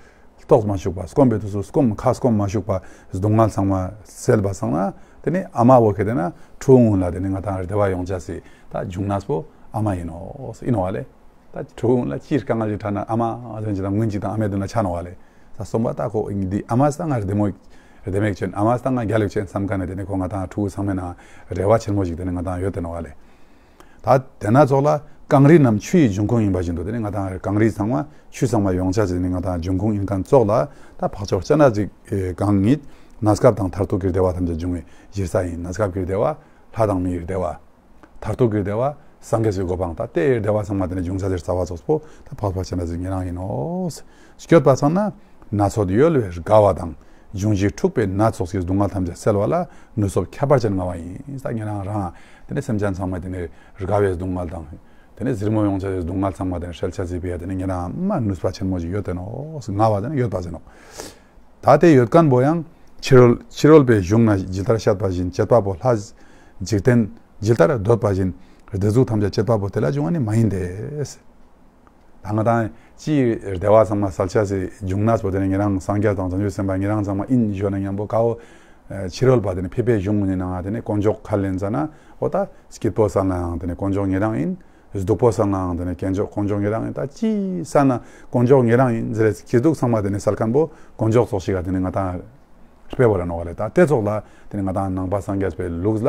ལྟོགས་མ་བཅུག་པ། སྐོམ་པའི་དུས་སུ་སྐོམ་ཁ་སྐོམ་མ་བཅུག་པ། སྡུག་བསྔལ་ཚང་མ་སེལ་བ་སང་ན་དེ་ནི་ཨ་མ་བོ་ཁྱེད་དེ་ན་ཕྲུ་གུ་ཀུན་ལ་དེ་ནི་ང་དང་བདེ་བ་ཡོང་ཅེས་སི་ད་འབྱུང་གནས་པོ་ཨ་མ་ཡིན་ནོག་ཡིན་ནོག་པ་ལེ། ད་ཕྲུ་གུ་ལ་ཅི་དཀའ་ངལ་ཞིག་འཕྲད་ན་ཨ་མ་ཟེར་ཅིག་དང་ངུན་ཅིག་དང་ཨ་མའི་དུན་ལ་ཆ་ནོག་པ་ལེ། ད་སོམ་པ་ད་ཁོ་འདི་ཨ་མ་སང་ང་རྡེ་མོ་རྡེ་མོ་ཅན་ཨ་མ་སང་ང་རྒྱལ་ལ་ཅན་སམ་ཁན་ནི་དེ་ནེ་ཁོ་ང་དང་ཕྲུ་གུ་ཚང་མའི་ནང་རེ་བ་ཆེན་མོ་ཞིག་དེ་ནེ་ང་དང་ཡོད་དེ་ནོག་པ་ལེ། ད་དེ་ན་ཙོགས་ལ་གངས་རི་རྣམས་ཆུ་ཡི་འབྱུང་ཁུངས་ཡིན་པ་བཞིན་དུ་དེ་ནེ་ང་དང་གངས་རི་ཚང་མ་ཆུ་ཚང་མ་ཡོང་ཆ་ཅེས་དེ་ནེ་ང་དང་འབྱུང་ཁུངས་ཡིན་ཁན་ཙོགས་ལ་ད་འཕགས་མཆོག་སྤྱན་རས་གཟིགས་གང་ཉིད་གནས་སྐབས་དང་མཐར་ཐུག་གི་བདེ་བ་ཐམས་ཅད་འབྱུང་བའི་གཞིར་ས་ཡིན། གནས་སྐབས་ཀྱི་བདེ་བ་ལྷ་དང་མིའི་བདེ་བ། མཐར་ཐུག་གི་བདེ་བ་སངས་རྒྱས་སི་གོ་འཕང་ད་དེའི་བདེ་བ་ཚང་མ་དེ་ནེ་འབྱུང་ས་དེ་རྩ་བ་ཙོགས་པོ་ད་འཕགས་པ་སྤྱན་རས་གཟིགས་ཉེ་རང་ཡིན་ནོག། སྐྱོད་པ་ཚང་ན་སྣ་ཚོགས་གཡོ་བས་དགའ་བ་དང་། འབྱུང་བཞི་འཁྲུགས་པའི་སྣ་ཚོགས་ཀྱི་སྡུག་བསྔལ་ཐམས་ཅད་སེལ་བ་ལ་ནུས་སྟོབས་ཁྱད་པར་ཅན་མངའ་བ་ཡིན། ད་ཉེ་རང་རང་དེ་ནེ་སེམས་ཅན་ཚང་མ་དེ་ནེ་དགའ་བའི་སྡུག་བསྔལ་དང་དེ་ནེ་གཟིར་མོ་ཡོང་ཆ་སྡུག་བསྔལ་ཚང་མ་དེ་ནེ་སེལ་ཆ་ཅེས་པའི་དེ་ནེ་ཉེ་རང་མ་ནུས་པ་ཆེན་མོ་ཞིག་ཡོད་དེ་ནོག། མངའ་བ་དེ་ནེ་ཡོད་པ་ཟེར་ནོག། ད་དེ་ཡོད་ཁན་བོ་ཡང་ཕྱི་རོལ་ཕྱི་རོལ་པའི་གཞུང་ན་ཇི་ལྟར་བཤད་པ་བཞིན་བྱེད་པ་པོ་ལྷ་འཇིག་རྟེན་ཇི་ལྟར་འདོད་པ་བཞིན་བདེ་སྡུག་ཐམས་ཅད་བྱེད་པ་པོ་དེ་ལ་འབྱུང་བ་ནི་མ་ཡིན་ཏེ། ད་ང་དང་ཅི་བདེ་བ་ཚང་མ་སེལ་ཆ་ཅེས་འབྱུང་གནས་པོ་དེ་ནེ་ཉེ་རང་སངས་རྒྱས་དང་བྱང་ཆུབ་སེམས་དཔའ་ཉེ་རང་ཚང་མ་ཡིན་ཞུ་ན་མཉམ་པོ་ཀ་བོ་ཕྱི་རོལ་པ་དེ་ནེ་ཕྱི་པའི་གཞུང་ནི་ནང་ང་དེ་ནེ་དཀོན་མཆོག་ཁས་ལེན་ཙ་ན་འོ་ད་སྐྱིད་པོ་སལ་ནའང་དེ་ནེ་དཀོན་མཆོག་ཉེ་རང་ཡིན། སྡུག་པོ་སལ་ནའང་དེ་ནེ་དཀོན་མཆོག་དཀོན་མཆོག་ཉེ་རང་ཡིན། ད་ཅི་སལ་ན་དཀོན་མཆོག་ཉེ་རང་ཡིན་ཟེར་རེ་སྐྱིད་སྡུག་ཚང་མ་དེ་ནེ་སལ་ཁན་བོ་དཀོན་མཆོག་ཙོགས་ཤིག་ག་དེ་ནེ་ང་དང་དཔེ་བོ་ར་ནོག་པ་ལེ། ད་དེ་ཙོགས་ལ་དེ་ནེ་ང་དང་ནང་པ་སངས་རྒྱས་པའི་ལུགས་ལ་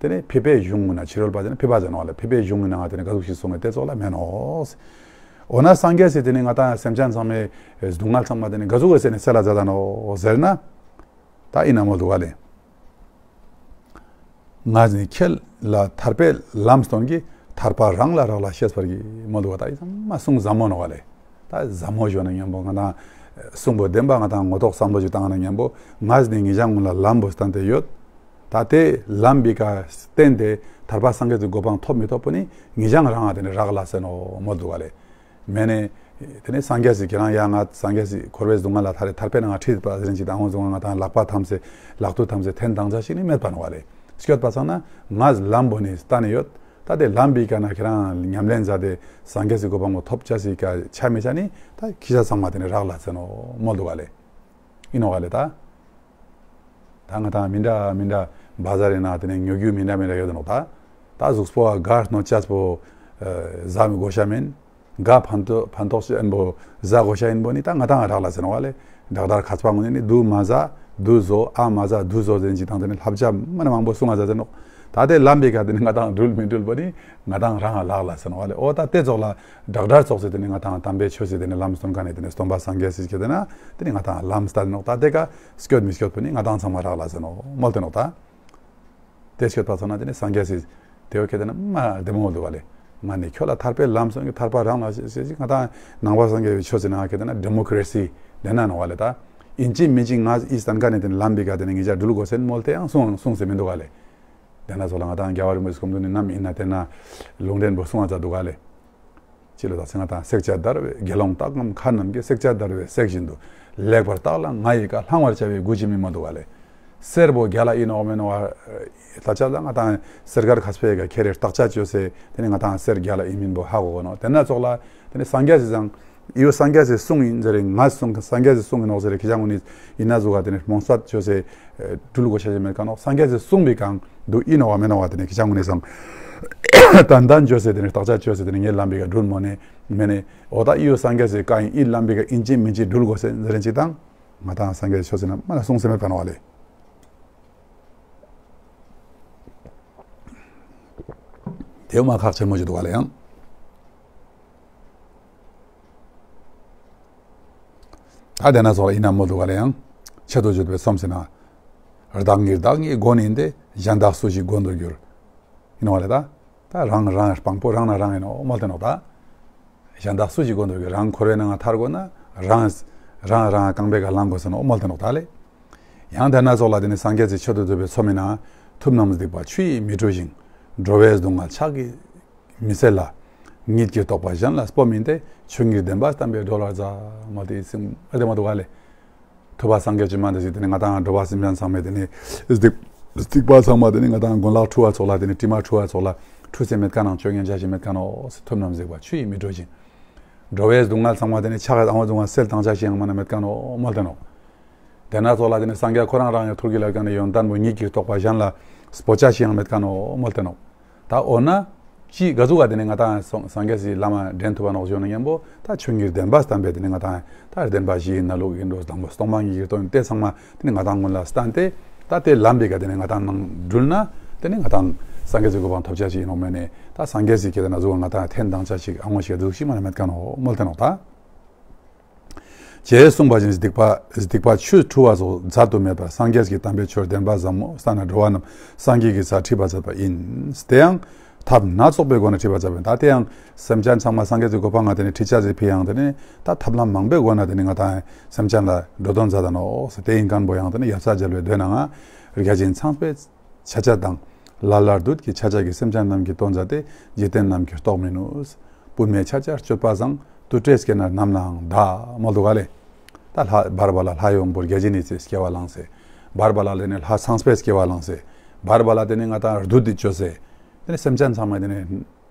དེ་ནེ་ཕྱི་པའི་གཞུང་ན་ཕྱི་རོལ་པ་དེ་ནེ་ཕྱི་པ་ཟེར་ནོག་པ་ལེ། ཕྱི་པའི་གཞུང་ནང་ང་དེ་ནེ་ག་ཟུག་ཞིག་གསུངས་ཏེ་དེ་ཙོགས་ལ་མེད་ནོག། འོ་ན་སངས་རྒྱས་སི་དེ་ནེ་ང་དང་སེམས་ཅན་ཚང་མའི་སྡུག་བསྔལ་ཚང་མ་དེ་ནེ་ག་ཟུག་གི་སེ་ནེ་སེལ་ལ་མཛད་ད་ནོག་ཟེར་ན། ད་ཡིན་ན་མོལ་དུག་ག་ལེ། ངས་ནི་ཁྱེད་ལ་ཐར་པའི་ལམ་སྟོན་གྱི། ཐར་པ་རང་ལ་རག་ལས་ཤེས་པར་གྱིས། མོལ་དུག་ག། ད་ཡི་ཚང་མ་གསུང་ཟབ་མོ་ནོག་ག་ལེ། ད་ཟབ་མོ་ཞུ་ན་མཉམ་པོ་ང་དང་གསུང་པོ་བདེན་པ་ང་དང་ངོ་ཐོག་བསམ་བློ་ཞིག་བཏང་ན་མཉམ་པོ་ངས་ནི་ཉེ་ཞ་ངུན་ལ་ལམ་པོ་བསྟན་ཏེ་ཡོད། ད་དེ་ལམ་པོའི་ཀ་བརྟེན་ཏེ་ཐར་པ་སངས་རྒྱས་ཀྱི་གོ་འཕང་ཐོབ་མི་ཐོབ་པོ་ནི་ཉེ་ཞ་རང་ང་དེ་ནི་རག་ལས་ཟེར་ནོག་མོལ་དུག་ག་ལེ། མེ་ནེ། དེ་ནེ་སངས་རྒྱས་སི་ཁྱེད་རང་ཡ་ང་སངས་རྒྱས་སི་འཁོར་བའི་སྡུག་བསྔལ་ལ་ཐར་རེ་ཐར་པའི་ནང་ང་ཁྲིད་པ་ཟེར་ཅིག་དང་འོ་ཟུག་ང་དང་ལག་པ་འཐམས་སེ་ལག་ཏུ་འཐམས་སེ་འཐེན་བཏང་ཆ་ཞིག་ནི་མེད་པ་ནོག་ག་ལེ། སྐྱོད་པ་སང་ན་ངས་ལམ་པོ་ནི་བསྟན་ནི་ཡོད། ད་དེ་ལམ་པོའི་ཀ་ན་ཁྱེད་རང་ཉམས་ལེན་མཛད་དེ་སངས་རྒྱས་སི་གོ་འཕང་པོ་ཐོབ་ཆ་ཞིག་ཀ་ཆ་མི་ཆ་ནི་ད་ཁྱེ་ཞ་ཚང་མ་དེ་ནི་རག་ལས་ཟེར་ནོག་མོལ་དུག་ག་ལེ། ཡིན་ནོག་ག་ལེ་ད། ད་ང་དང་མི་འདྲ་མི་འདྲ་བ་ཟ་རེ་ན་དེ་ནེ་ཉོ་རྒྱུ་མི་འདྲ་མི་འདྲ་ཡོད་དེ་ནོག་ད། ད་གཟུགས་པོ་ག་གནོད་ཅེས་པོ་ཟ་མི་དགོས་ཤ་མེན། ག་ཕན་ཐོགས་ཕན་ཐོགས་ཤེས་ཨིན་པོ་ཟ་དགོས་ཤ་ཨིན་པོ་ནི་ད་ང་དང་རག་ལས་ཟེར་ནོག་ག་ལེ། ཌོག་ཊར་ཁས་པ་ངོ་ནི་དུ་མ་ཟ་དུ་ཟོ་ཨ་མ་ཟ་དུ་ཟོ་ཟེར་ཅིག་དང་དེ་ནེ་ལབ་ཅ་མ་ནེ་མང་པོ་གསུང་ང་ཟ་ཟེར་ནོག། ད་དེ་ལམ་པོའི་ཀ་དེ་ནི་ང་དང་འགྲུལ་མི་འགྲུལ་པོ་ནི་ང་དང་རང་ལག་ལས་ཟེར་ནོག་ག་ལེ། འོ་ད་དེ་ཙོགས་ལ་ཌོག་ཊར་ཙོགས་སི་དེ་ནི་ང་དང་དམ་པའི་ཆོས་སི་དེ་ནི་ལམ་སྟོན་ཁན་ནི་དེ་ནི་སྟོན་པ་སངས་རྒྱས་སི་ཁྱེད་དེ་ན་དེ་ནི་ང་དང་ལམ་སྟན་ནོག། ད་དེ་ཀ་སྐྱོད་མི་སྐྱོད་པོ་ནི་ང་དང་ཚང་མ་རག་ལས་ཟེར་ནོག་མོལ་ཏེ་ནོག་ད། དེ་སྐྱོད་པ་ཚང་ན་དེ་ནི་སངས་རྒྱས་སི་དེ་བོ་ཁྱེད་དེ་ན་མ་བདེ་མོ་མོལ་དུག་ག་ལེ། ང་ནི་ཁྱོད་ལ་ཐར་པའི་ལམ་སྟོན་གྱི། ཐར་པ་རང་ལ་ཞེས་ཞེས་ང་དང་ནང་པ་སངས་རྒྱས་པའི་ཆོས་སི་ནང་ཁྱེད་དེ་ན་ཌེ་མོ་ཀྲེ་སི་དེ་ན་ནོག་ག་ལེ་ད། ཨིན་ཅི་མིན་ཅི་ངས་ཨི་སྟན་ཁན་ནི་དེ་ནི་ལམ་པོའི་ཀ་དེ་ནི་ཉེ་ཞ་འགྲུལ་དགོས་ཟེར་མོལ་ཏེ་ཡང་གསུང་གསུངས་སེ་མི་དུག་ག་ལེ། དེ་ན་ཙོགས་ལ་ང་དང་རྒྱལ་བ་རིན་པོ་ཆེ་སྐུ་མདུན་ནི་ནམ་ཨིན་ན་དེ་ན་ལུང་བསྟན་པོ་གསུང་ང་ཙ་དུག་ག་ལེ། ཅི་ལོ་ད་ཚེ་ང་དང་བསྲེག་བཅད་བརྡར་བའི་དགེ་སློང་དག་གམ་མཁའ་རྣམས་ཀྱི། བསྲེག་བཅད་བརྡར་བའི་བསྲེགས་བཞིན་དུ་ལེགས་པར་བརྟགས་ལ་ང་ཡི་བཀའ། བླང་བར་བྱ་བའི་མགུ་ཅི་མིན་མོལ་དུག་ག་ལེ། གསེར་པོ་རྒྱལ་ལ་ཨིན་ནོག་མེན་ནོག་ད་ཆ་ལ་ང་དང་གསེར་མཁར་མཁས་པའི་ཀ་ཁྱེར་རེ་བརྟག་དཔྱད་ཅོས་སེ་དེ་ནི་ང་དང་གསེར་རྒྱལ་ལ་ཨིན་མིན་པོ་ཧ་གོ་གོ་ནོག། དེ་ན་ཙོགས་ལ་དེ་ནི་སངས་རྒྱས་སི་ཟང་ཨི་བོ་སངས་རྒྱས་སི་གསུང་ཨིན་ཟེར་རེ་ངས་གསུང་སངས་རྒྱས་སི་གསུང་ཨིན་ནོག་ཟེར་རེ་ཁྱེ་ཞ་ངུན་ནི་ཨིན་ན་ཟུག་ག་དེ་ནི་རྨོངས་པ་ཅོས་སེ་འགྲུལ་དགོས་ཤ་ཞིག་མེད་ཁན་ནོག། སངས་རྒྱས་སི་གསུང་པོའི་ཀ་དུ་ཨིན་ནོག་པ་མེན་ནོག་པ་དེ་ནི་ཁྱེ་ཞ་ངུན་ནི་ཟང་ཏན་ཏན་ཅོས་སེ་དེ་ནི་བརྟག་དཔྱད་ཅོས་སེ་དེ་ནི་ངའི་ལམ་པོའི་ཀ་འགྲུལ་མོ་ནེ་མེ་ནེ་འོ་ད་ཨི་བོ་སངས་རྒྱས་སི་བཀའ་ཨིན། ཨི་ལམ་པོའི་ཀ་ཨིན་ཅི་མིན་ཅི་འགྲུལ་དགོས་ཟེར་ཟེར་རེ་ཅིག་དང་ང་དང་སངས་རྒྱས་སི་ཆོས་སི་ནང་མ་ན་གསུངས་སེ་མེད་པ་ནོག་ག་ལེ། དེ་བོ་མ་ཁག་ཆེན་མོ་ཞིག་དུག་ག་ལེ་ཡང་། ད་དེ་ན་ཙོགས་ལ་ཨིན་ན་མོལ་དུག་ག་ལེ་ཡང་། ཆེད་དུ་བརྗོད་པའི་ཚོམས་སི་ནང་། བདག་ཉིད་བདག་ཉིད་མགོན་ཡིན་ཏེ། གཞན་བདག་སུ་ཞིག་མགོན་དུ་འགྱུར། ཨིན་ནོག་ག་ལེ་ད། ད་རང་རང་དཔང་པོ་རང་ན་རང་ཨིན་ནོག་མོལ་ཏེ་ནོག་ད། གཞན་བདག་སུ་ཞིག་མགོན་དུ་འགྱུར། རང་འཁོར་བའི་ནང་ང་ཐར་དགོས་ན་རང་རང་རང་རྐང་པའི་ཀ་ལངས་དགོས་ཟེར་ནོག་མོལ་ཏེ་ནོག་ད་ལེ། ཡང་དེ་ན་ཙོགས་ལ་དེ་ནི་སངས་རྒྱས་སི་ཆེད་དུ་བརྗོད་པའི་ཚོམས་སི་ནང་། ཐུབ་རྣམས་སྡིག་པ་ཆུ་ཡིས་མི་འཁྲུ་ཞིང་། འགྲོ་བའི་སྡུག་བསྔལ་ཕྱག་གིས་མི་སེལ་ལ། ཉིད་ཀྱི་རྟོགས་པ་གཞན་ལ་སྤོ་མིན་ཏེ། ཆོས་ཉིད་བདེན་པ་བསྟན་པས་སྒྲོལ་བར་མཛད། མོལ་ཏེ་ཨི་ཚིག་ཨ་དེ་མོ་དུག་ག་ལེ། ཐུབ་པ་སངས་རྒྱས་ཀྱི་མ་འདི་ཞིག་དེ་ནི་ང་དང་འགྲོ་བ་སེམས་ཅན་ཚང་མའི་དེ་ནི་སྡིག་སྡིག་པ་ཚང་མ་དེ་ནི་ང་དང་གོན་ལག་འཁྲུ་བ་ཙོགས་ལ་དེ་ནི་དྲི་མ་འཁྲུ་བ་ཙོགས་ལ་འཁྲུ་སེ་མེད་ཁན་ནང་ཅོ་ཉན་ཆ་ཞིག་མེད་ཁན་ནོག། ཐུབ་རྣམས་སྡིག་པ་ཆུ་ཡིས་མི་འཁྲུ་ཞིང་། འགྲོ་བའི་སྡུག་བསྔལ་ཚང་མ་དེ་ནི་ཕྱག་གི་ཨ་བ་ཚང་མ་སེལ་བཏང་ཆ་ཞིག་ཡང་མ་ན་མེད་ཁན་ནོག་མོལ་ཏེ་ནོག། དེ་ན་ཙོགས་ལ་དེ་ནི་སངས་རྒྱས་ཁོ་རང་རང་ཡང་ཐུགས་ཀྱི་ལ་ཁན་ནི་ཡོན་ཏན་པོ་ཉིད་ཀྱི་རྟོགས་པ་གཞན་ལ་སྤོ་ཆ་ཞིག་ཡང་མེད་ཁན་ནོག་མོལ་ཏེ་ནོག། ད་འོ་ན་ ཅི་ག་ཟུག་ག་དེ་ནེ་ང་ཏང་སངས་རྒྱས་སི་ལམ་འདྲེན་ཐུབ་པ་ནོག་ཞུ་ན་ཉམ་པོ་ད་ཆོས་ཀྱི་བདེན་པ་བསྟན་པས་དེ་ནེ་ང་ཏང་ད་བདེན་པ་བཞིའི་གནས་ལུགས་ཡིན་འགྲོ་དང་པོ་སྟོང་པ་ཉིད་ཀྱི་དོན་དེ་ཚང་མ་དེ་ནེ་ང་ཏང་ཀུན་ལ་བསྟན་ཏེ་ད་དེ་ལམ་པའི་ཀ་དེ་ནེ་ང་ཏང་ནང་འགྲུལ་ན་དེ་ནེ་ང་ཏང་སངས་རྒྱས་སི་གོ་འཕང་ཐོབ་ཆ་ཞིག་ཡིན་ནོག་མེ་ནེ་ད་སངས་རྒྱས་སི་ཁྱེད་ན་ཟུག་ང་ཏང་ཐེན་དང་ཆ་ཞིག་ཨ་ངོ་ཞིག་ཟུག་ཞིག་མ་ན་མེད་ཀ་ནོག་མོལ་ཏེ་ནོག་ད། ཅེས་གསུངས་པ་བཞིན་སྡིག་པ་སྡིག་པ་ཆུས་འཁྲུ་བ་སོགས་རྫ་དུ་མེད་པར་སངས་རྒྱས་ཀྱི་དམ་པའི་ཆོས་བདེན་པ་ཟབ་མོ་བསྟན་ན་འགྲོ་བ་རྣམས་སངས་རྒྱས་ཀྱི་སར་ཁྲིད་པར་མཛད་པ་ཡིན། དེ་ཡང་ཐབས་སྣ་ཚོགས་པའི་སྒོ་ནས་ཁྲིད་པར་མཛད་པ་ཡིན། ད་དེ་ཡང་སེམས་ཅན་ཚང་མ་སངས་རྒྱས་ཀྱི་གོ་འཕང་ང་དེ་ནེ་ཁྲིད་ཆ་ཟེར་ཕི་ཡང་དེ་ནེ་ད་ཐབས་ལམ་མང་པོའི་སྒོ་ནས་དེ་ནེ་ང་ཏང་སེམས་ཅན་ལ་འགྲོ་དོན་མཛད་ད་ནོག་ཟེར། དེ་ཡིན་མཁན་པོ་ཡང་དེ་ནེ་ཡབ་སྲས་མཇལ་བའི་མདོའི་ནང་ང་བརྒྱ་བྱིན་ཚངས་པའི་ཆ་ཆ་དང་། ལ་ལར་བདུད་ཀྱི་ཆ་ཆ་གིས་སེམས་ཅན་རྣམས་ཀྱི་དོན་མཛད་དེ། འཇིག་རྟེན་རྣམས་ཀྱིས་རྟོགས་མི་ནུས། པུས་མོའི་ཆ་ཆ་གཅོད་པ་བཟང་། དུར་ཁྲོད་སྐྱེ་ནས་རྣམས་ལའང་བཟླ། མོལ་འདུག་ག་ལེ། ད་ལྷ་བར་བ་ལ་ལྷ་ཡི་དབང་པོ་བརྒྱ་བྱིན་ནི་ཚེ་སྐྱེ་བ་བླངས་སེ། བར་བ་ལ་དེ་ནེ་ལྷ་ཚངས་པའི་སྐྱེ་བ་བླངས་སེ། བར་བ་ལ་དེ་ནེ་ང་ཏང་བདུད་དེ་བཅོས་སེ། དེ་ནེ་སེམས་ཅན་ཚང་མ་དེ་ནེ་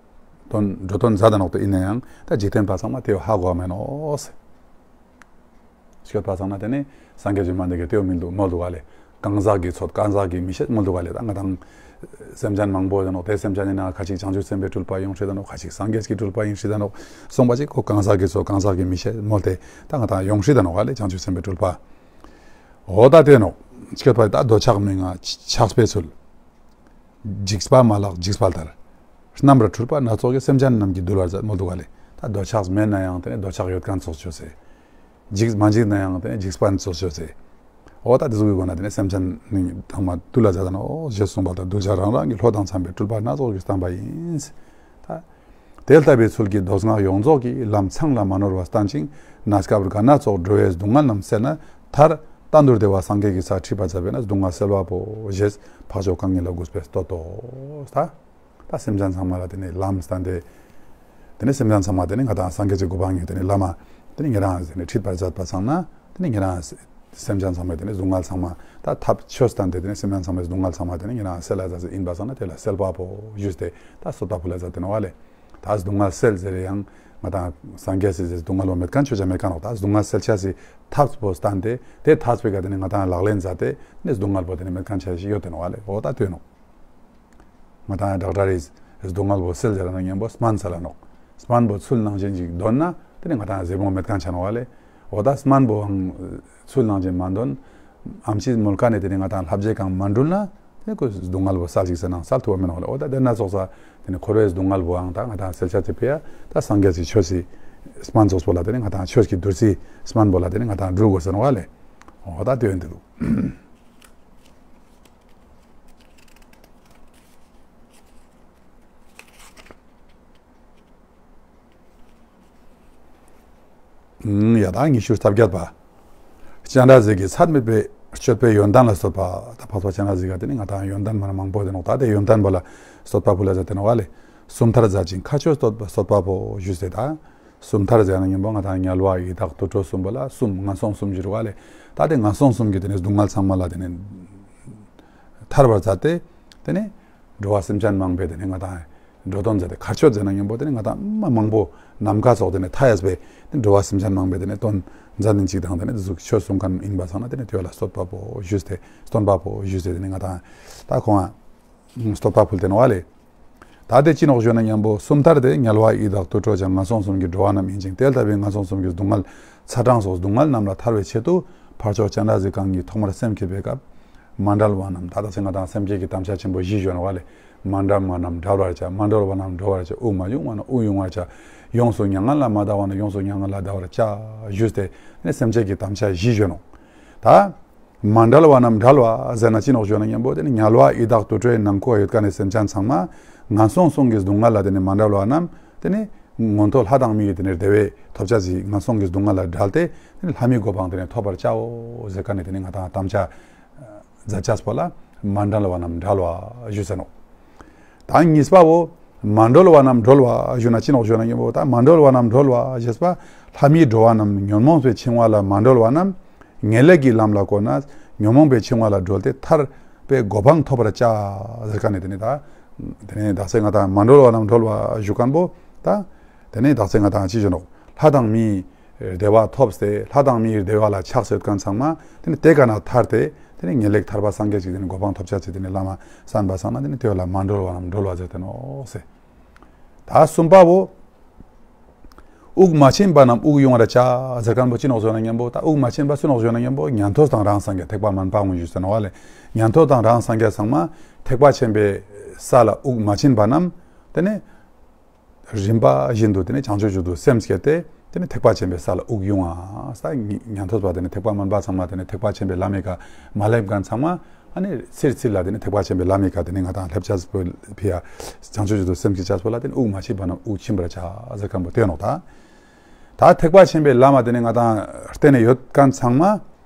དོན་འགྲོ་དོན་མཛད་ད་ནོག་ཏེ་ཡིན་ན་ཡང་ད་འཇིག་རྟེན་པ་ཚང་མ་དེ་ཧ་གོ་མེད་ནོག་ཟེར། སྐྱོད་པ་སང་ན་དེ་ནེ་སངས་རྒྱས་བཅོམ་ལྡན་འདས་ཀྱི་དེའོ་མི་འདུག་མོལ་འདུག་ག་ལེ། གང་ཟག་གི་ཚོད་གང་ཟག་གིས་མི་ཤེས་མོལ་འདུག་ག་ལེ། ད་ང་ཏང་སེམས་ཅན་མང་པོ་ཡོད་ནོག། དེ་སེམས་ཅན་ནི་ནང་ཁ་ཅིག་བྱང་ཆུབ་སེམས་དཔའི་སྤྲུལ་པ་ཡོང་སྲིད་ད་ནོག། ཁ་ཅིག་སངས་རྒྱས་ཀྱི་སྤྲུལ་པ་ཡོང་སྲིད་ད་ནོག། སོང་པ་ཅིག་ཁོ་གང་ཟག་གི་ཚོད་གང་ཟག་གིས་མི་ཤེས་མོལ་ཏེ་ད་ང་ཏང་ཡོང་སྲིད་ད་ནོག་ག་ལེ། བྱང་ཆུབ་སེམས་དཔའི་སྤྲུལ་པ། འོ་ད་དེ་ནོག། སྐྱོད་པ་ད་འདོད་ཆགས་མི་མངའ་ཆགས་པའི་ཚུལ། འཇིགས་པ་མ་ལགས་འཇིགས་པ་ལྟར། རྣམ་པར་འཁྲུལ་པ་སྣ་ཚོགས་ཀྱིས། སེམས་ཅན་རྣམས་ཀྱིས་འདུལ་བར་མཛད་མོལ་འདུག་ག་ལེ། ད་འདོད་ཆགས་མེད་ན་ཡང་དེ་ནེ་འདོད་ཆགས་ཡོད་མཁན་ཚོགས་བཅོས་སེ། འཇིགས་མ་འཇིགས་ན་ཡང་དེ་ནེ་འཇིགས་པ་ཚོགས་བཅོས་སེ། འོ་ད་དེ་ཟུག་གི་སྒོ་ནས་དེ་ནེ་སེམས་ཅན་ནི་དང་མ་འདུལ་ལ་མཛད་ད་ནོག་ཞེས་གསུངས་པ་ལྟར་གདུལ་བྱ་རང་རང་གི་བློ་དང་འཚམ་པའི་སྤྲུལ་པ་སྣ་ཚོགས་ཀྱིས་བསྟན་པ་ཡིན། ད་དེ་ལྟ་བུའི་ཚུལ་གྱིས་མདོ་སྔགས་ཡོངས་རྫོགས་ཀྱི་ལམ་ཚང་ལ་མ་ནོར་བར་བསྟན་ཅིང་། གནས་སྐབས་རྒ་ན་ཚོགས་འགྲོ་བའི་སྡུག་བསྔལ་རྣམས་བསལ་ནས། མཐར་གཏན་དུ་བདེ་བ་སངས་རྒྱས་ཀྱི་སར་ཁྲིད་པར་མཛད་པས་ན། སྡུག་བསྔལ་སེལ་བ་པོ་ཞེས་འཕགས་མཆོག་གང་ཉིད་ལ་གུས་པས་བསྟོད་དོ། ད་ད་སེམས་ཅན་ཚང་མ་ལ་དེ་ནེ་ལམ་བསྟན་ཏེ། དེ་ནེ་སེམས་ཅན་ཚང་མ་དེ་ནེ་ང་ཏང་སངས་རྒྱས་ཀྱི་གོ་འཕང་གི་དེ་ནེ་ལམ་དེ་ནེ་ཉེ་རང་དེ་ནེ་ཁྲིད་པར་མཛད་པ་སང་ན་དེ་ནེ་ཉེ་རང་སེམས་ཅན་ཚང་མ་དེ་ནེ་སྡུག་བསྔལ་ཚང་མ་ད་ཐབས་ཆོས་བསྟན་ཏེ་དེ་ནེ་སེམས་ཅན་ཚང་མའི་སྡུག་བསྔལ་ཚང་མ་དེ་ནེ་ཉེ་རང་སེལ་ལ་མཛད་ཡིན་པ་སང་ན་དེ་ལ་སེལ་བ་པོ་ཞུས་ཏེ་ད་བསྟོད་པ་ཕུལ་ལ་མཛད་དེ་ནོག་ག་ལེ། ད་སྡུག་བསྔལ་སེལ་ཟེར་ཡང་ང་ཏང་སངས་རྒྱས་སི་སྡུག་བསྔལ་བོ་མེད་མཁན་ཆོས་ཅན་མེད་མཁན་ནོག། ད་སྡུག་བསྔལ་སེལ་ཆ་སི་ཐབས་པོ་བསྟན་ཏེ་དེ་ཐབས་པོའི་ཀ་དེ་ནེ་ང་ཏང་ལག་ལེན་མཛད་དེ་ནེ་སྡུག་བསྔལ་བོ་དེ་ནེ་མེད་མཁན་ཆ་ཞིག་ཡོད་དེ་ནོག་ག་ལེ། འོ་ད་དེ་ནོག། ང་ཏང་ཌོག་ཊར་རི་སྡུག་བསྔལ་བོ་སེལ་ཟེར་ན་ཉམ་པོ་སྨན་སལ་ལ་ནོག། སྨན་བོ་ཚུལ་ནང་བཞིན་ཅིག་འདོན་ན་དེ་ནེ་ང་ཏང་ཟེ་བོ་མེད་མཁན་ཆ་ནོག་ག་ལེ། འོ་ད་སྨན་བོའང་ཚུལ་ནང་བཞིན་མ་འདོན། ཨམ་ཆི་མོལ་ཀ་ནེ་དེ་ནེ་ང་ཏང་ལྷ་བརྒྱ་གང་མ་འགྲུལ་ན་དེ་ཁོ་སྡུག་བསྔལ་བོ་སལ་ཅིག་ཟེར་ནའང་སལ་ཐུབ་བ་མེད་ནོག་ལེ། འོ་ད་དེ་ན་ཚོགས་ས་དེ་ནེ་འཁོར་བའི་སྡུག་བསྔལ་བོའང་ད་ང་ཏང་སེལ་ཆ་དེ་ཕི་ཡ་ད་སངས་རྒྱས་སི་ཆོས་སི་སྨན་ཚོགས་པོ་ལ་དེ་ནེ་ང་ཏང་ཆོས་ཀྱི་བདུད་རྩི་སྨན་བོ་ལ་དེ་ནེ་ང་ཏང་འགྲུལ་དགོས་ཟེར་ནོག་ལེ། འོ་ད་དེ་ཡོད་དེ་འདུག། ཡ་ད་ཉི་ཤུ་རྩ་བརྒྱད་པ། སྤྱན་རས་གཟིགས་ཀྱི་ཚད་མེད་པའི་སྤྱོད་པའི་ཡོན་ཏན་ལ་བསྟོད་པ། ད་འཕགས་པ་སྤྱན་རས་གཟིགས་ཀ་དེ་ནེ་ང་ཏང་ཡོན་ཏན་མ་ན་མང་པོ་དེ་ནོག། ད་དེ་ཡོན་ཏན་བོ་ལ་བསྟོད་པ་ཕུལ་ལ་མཛད་དེ་ནོག་ག་ལེ། སུམ་མཐར་མཛད་ཅིང་མཁའ་སྤྱོད་བསྟོད་པ་བསྟོད་པ་པོ་ཞུས་ཏེ་ད། སུམ་མཐར་ཟེར་ན་ཉམ་པོ་ང་ཏང་དམྱལ་བ་ཡི་དྭགས་དུད་འགྲོ་གསུམ་པོ་ལ་གསུམ་ངན་སོང་གསུམ་ཞུ་རུ་ག་ལེ། ད་དེ་ངན་སོང་གསུམ་གྱི་དེ་ནེ་སྡུག་བསྔལ་ཚང་མ་ལ་དེ་ནེ་ཐར་བར་མཛད་དེ་དེ་ནེ་འགྲོ་བ་སེམས་ཅན་མང་པོའི་དེ་ནེ་ང་ཏང་འགྲོ་དོན་མཛད་དེ་མཁའ་སྤྱོད་ཟེར་ན་ཉམ་པོ་དེ་ནེ་ང་ཏང་མ་མང་པོ་ནམ་མཁའ་སོགས་དེ་ནེ་མཐའ་ཡས་པའི་དེ་འགྲོ་བ་སེམས་ཅན་མང་པོའི་དེ་ནེ་དོན་མཛད་དེ་ཅིག་དང་དེ་ནེ་དེ་ཟུག་ཆོས་གསུང་མཁན་ཡིན་པ་སང་ན་དེ་ནེ་དེ་བོ་ལ་བསྟོད་པ་པོ་ཞུས་ཏེ་སྟོན་པ་པོ་ཞུས་ཏེ་དེ་ནེ་ང་ཏང་ད་ཁོང་བསྟོད་པ་ཕུལ་ཏེ་ནོག་ག་ལེ། ད་དེ་ཅི་ནོག་ཞུ་ན་ཉམ་པོ་སུམ་མཐར་དེ་དམྱལ་བ་ཡི་དྭགས་དུད་འགྲོ་ཅན་ངན་སོང་གསུམ་གྱི་འགྲོ་བ་རྣམས་ཡིན་ཅིང་། དེ་ལྟ་བུའི་ངན་སོང་གསུམ་གྱི་སྡུག་བསྔལ་ཚ་གྲང་སོགས་སྡུག་བསྔལ་རྣམས་ལས་ཐར་བའི་ཆེད་དུ་འཕགས་མཆོག་སྤྱན་རས་གཟིགས་གང་ཉིད་ཐོག་མར་སེམས་བསྐྱེད་པའི་སྐབས། མ་འབྲལ་བ་རྣམས། ད་ད་སེ་ང་ཏང་སེམས་བསྐྱེད་ཀྱི་དམ་བཅའ་ཆེན་པོ་བཞི་ཞུ་ནོག་ག་ལེ། མ་འབྲལ་བ་རྣམས་འབྲལ་བར་བྱ། མ་འགྲོལ་བ་རྣམས་འགྲོལ་བར་བྱ། དབུགས་མ་དབྱུང་བ་རྣམས་དབུགས་དབྱུང་བར་བྱ། ཡོངས་སུ་མྱ་ངན་ལས་མ་འདའ་བ་རྣམས་ཡོངས་སུ་མྱ་ངན་ལས་འདའ་བར་བྱ་ཞུས་ཏེ་དེ་ནེ་སེམས་བསྐྱེད་ཀྱི་དམ་བཅའ་བཞི་ཞུ་ནོག། ད་མ་འབྲལ་བ་རྣམས་འབྲལ་བ་ཟེར་ན་ཅི་ནོག་ཞུ་ན་ཉམ་པོ་དེ་ནེ་དམྱལ་བ་ཡི་དྭགས་དུད་འགྲོའི་ནང་ཁོ་ཡོད་མཁན་ནི་སེམས་ཅན་ཚང་མ་ངན་སོང་གསུམ་གྱི་སྡུག་བསྔལ་ལ་དེ་ནེ་མ་འབྲལ་བ་རྣམས་དེ་ནེ་མངོན་མཐོ་ལྷ་དང་མིའི་དེ་ནེ་བདེ་བའི་ཐོབ་བྱ་ཞིག་ངན་སོང་གི་སྡུག་བསྔལ་ལ་བྲལ་ཏེ་དེ་ནེ་ལྷ་མིའི་གོ་འཕང་དེ་ནེ་ཐོབ་པར་བྱའོ་ཟེར་མཁན་ནི་དེ་ནེ་ང་ཏང་དམ་བཅའ་མཛད་ཅེས་པོ་ལ་མ་འབྲལ་བ་རྣམས་འབྲལ་བ་ཞུས་ཟེར་ནོག། ད་གཉིས་པ་བོ་མ་འགྲོལ་བ་རྣམས་འགྲོལ་བ་ཞུ་ན་ཅི་ནོག་ཞུ་ན་ཉམ་པོ་ད་མ་འགྲོལ་བ་རྣམས་འགྲོལ་བ་ཞེས་པ་ལྷ་མིའི་འགྲོ་བ་རྣམས་ཉོན་མོངས་པའི་འཆིང་བ་ལས་མ་འགྲོལ་བ་རྣམས་ངེས་ལེགས་ཀྱི་ལམ་ལ་བཀོད་ནས་ཉོན་མོངས་པའི་འཆིང་བ་ལས་གྲོལ་ཏེ་ཐར་པའི་གོ་འཕང་ཐོབ་པར་བྱ་ཟེར་མཁན་ནི་དེ་ནེ་ད་དེ་ནེ་ད་སེ་ང་ཏང་མ་འགྲོལ་བ་རྣམས་འགྲོལ་བ་ཞུ་མཁན་བོ་ད་དེ་ནེ་ད་སེ་ང་ཏང་ཅི་ཞུ་ནོག་ལྷ་དང་མིའི་བདེ་བ་ཐོབ་སྟེ་ལྷ་དང་མིའི་བདེ་བ་ལ་ཆགས་སེ་ཡོད་མཁན་ཚང་མ་དེ་ནེ་དེ་ཀ་ནེ་ཐར་ཏེ་དེ་ནེ་ངེས་ལེགས་ཐར་པ་སངས་རྒྱས་ཀྱི་དེ་ནེ་གོ་འཕང་ཐོབ་བྱ་ཅེས་དེ་ནེ་ལམ་བསྟན་པ་སང་ན་དེ་ནེ་དེ་བོ་ལ་མ་འགྲོལ་བ་རྣམས་འགྲོལ་བ་ཟེར་ཏེ་ནོག་ཟེར། ད་གསུམ་པ་བོ། དབུགས་མ་ཕྱིན་པ་རྣམས་དབུགས་དབྱུང་བར་བྱ་ཟེར་མཁན་པོ་ཅི་ནོག་ཟེར་ན་མཉམ་པོ་ད་དབུགས་མ་ཕྱིན་པ་སུ་ནོག་ཟེར་ན་མཉམ་པོ་ཉན་ཐོས་དང་རང་སངས་རྒྱས་ཐེག་པ་དམན་པ་ངོ་ཞུས་ཟེར་ནོག་པ་ལེ། ཉན་ཐོས་དང་རང་སངས་རྒྱས་ཚང་མ་ཐེག་པ་ཆེན་པོའི་ས་ལ་དབུགས་མ་ཕྱིན་པ་རྣམས་དེ་ནི་རིམ་པ་བཞིན་དུ་དེ་ནི་བྱང་ཆུབ་མཆོག་ཏུ་སེམས་བསྐྱེད་དེ་དེ་ནི་ཐེག་པ་ཆེན་པོའི་ས་ལ་དབུགས་དབྱུང་བ། ས་ཉན་ཐོས་པ་དེ་ནི་ཐེག་པ་དམན་པ་ཚང་མ་དེ་ནི་ཐེག་པ་ཆེན་པོའི་ལམ་མི་ཀ་མ་ལེབ་མཁན་ཚང་མ་ཨ་ནི་ཚིར་ཚིར་ལ་དེ་ནི་ཐེག་པ་ཆེན་པོའི་ལམ་མི་ཀ་དེ་ནི་ང་དང་ལེབ་ཅེས་པོ་ཕི་ཡ་བྱང་ཆུབ་མཆོག་ཏུ་སེམས་བསྐྱེད་ཅེས་པོ་ལ་དེ་ནི་དབུགས་མ་ཕྱིན་པ་རྣམས་དབུགས་ཕྱིན་པར་བྱ་ཟེར་མཁན་པོ་དེ་ནོག་ད། ད་ཐེག་པ་ཆེན་པོའི་ལམ་མ་དེ་ནི་ང་དང་བརྟེན་ནས་ཡོད་མཁན་ཚང་མ་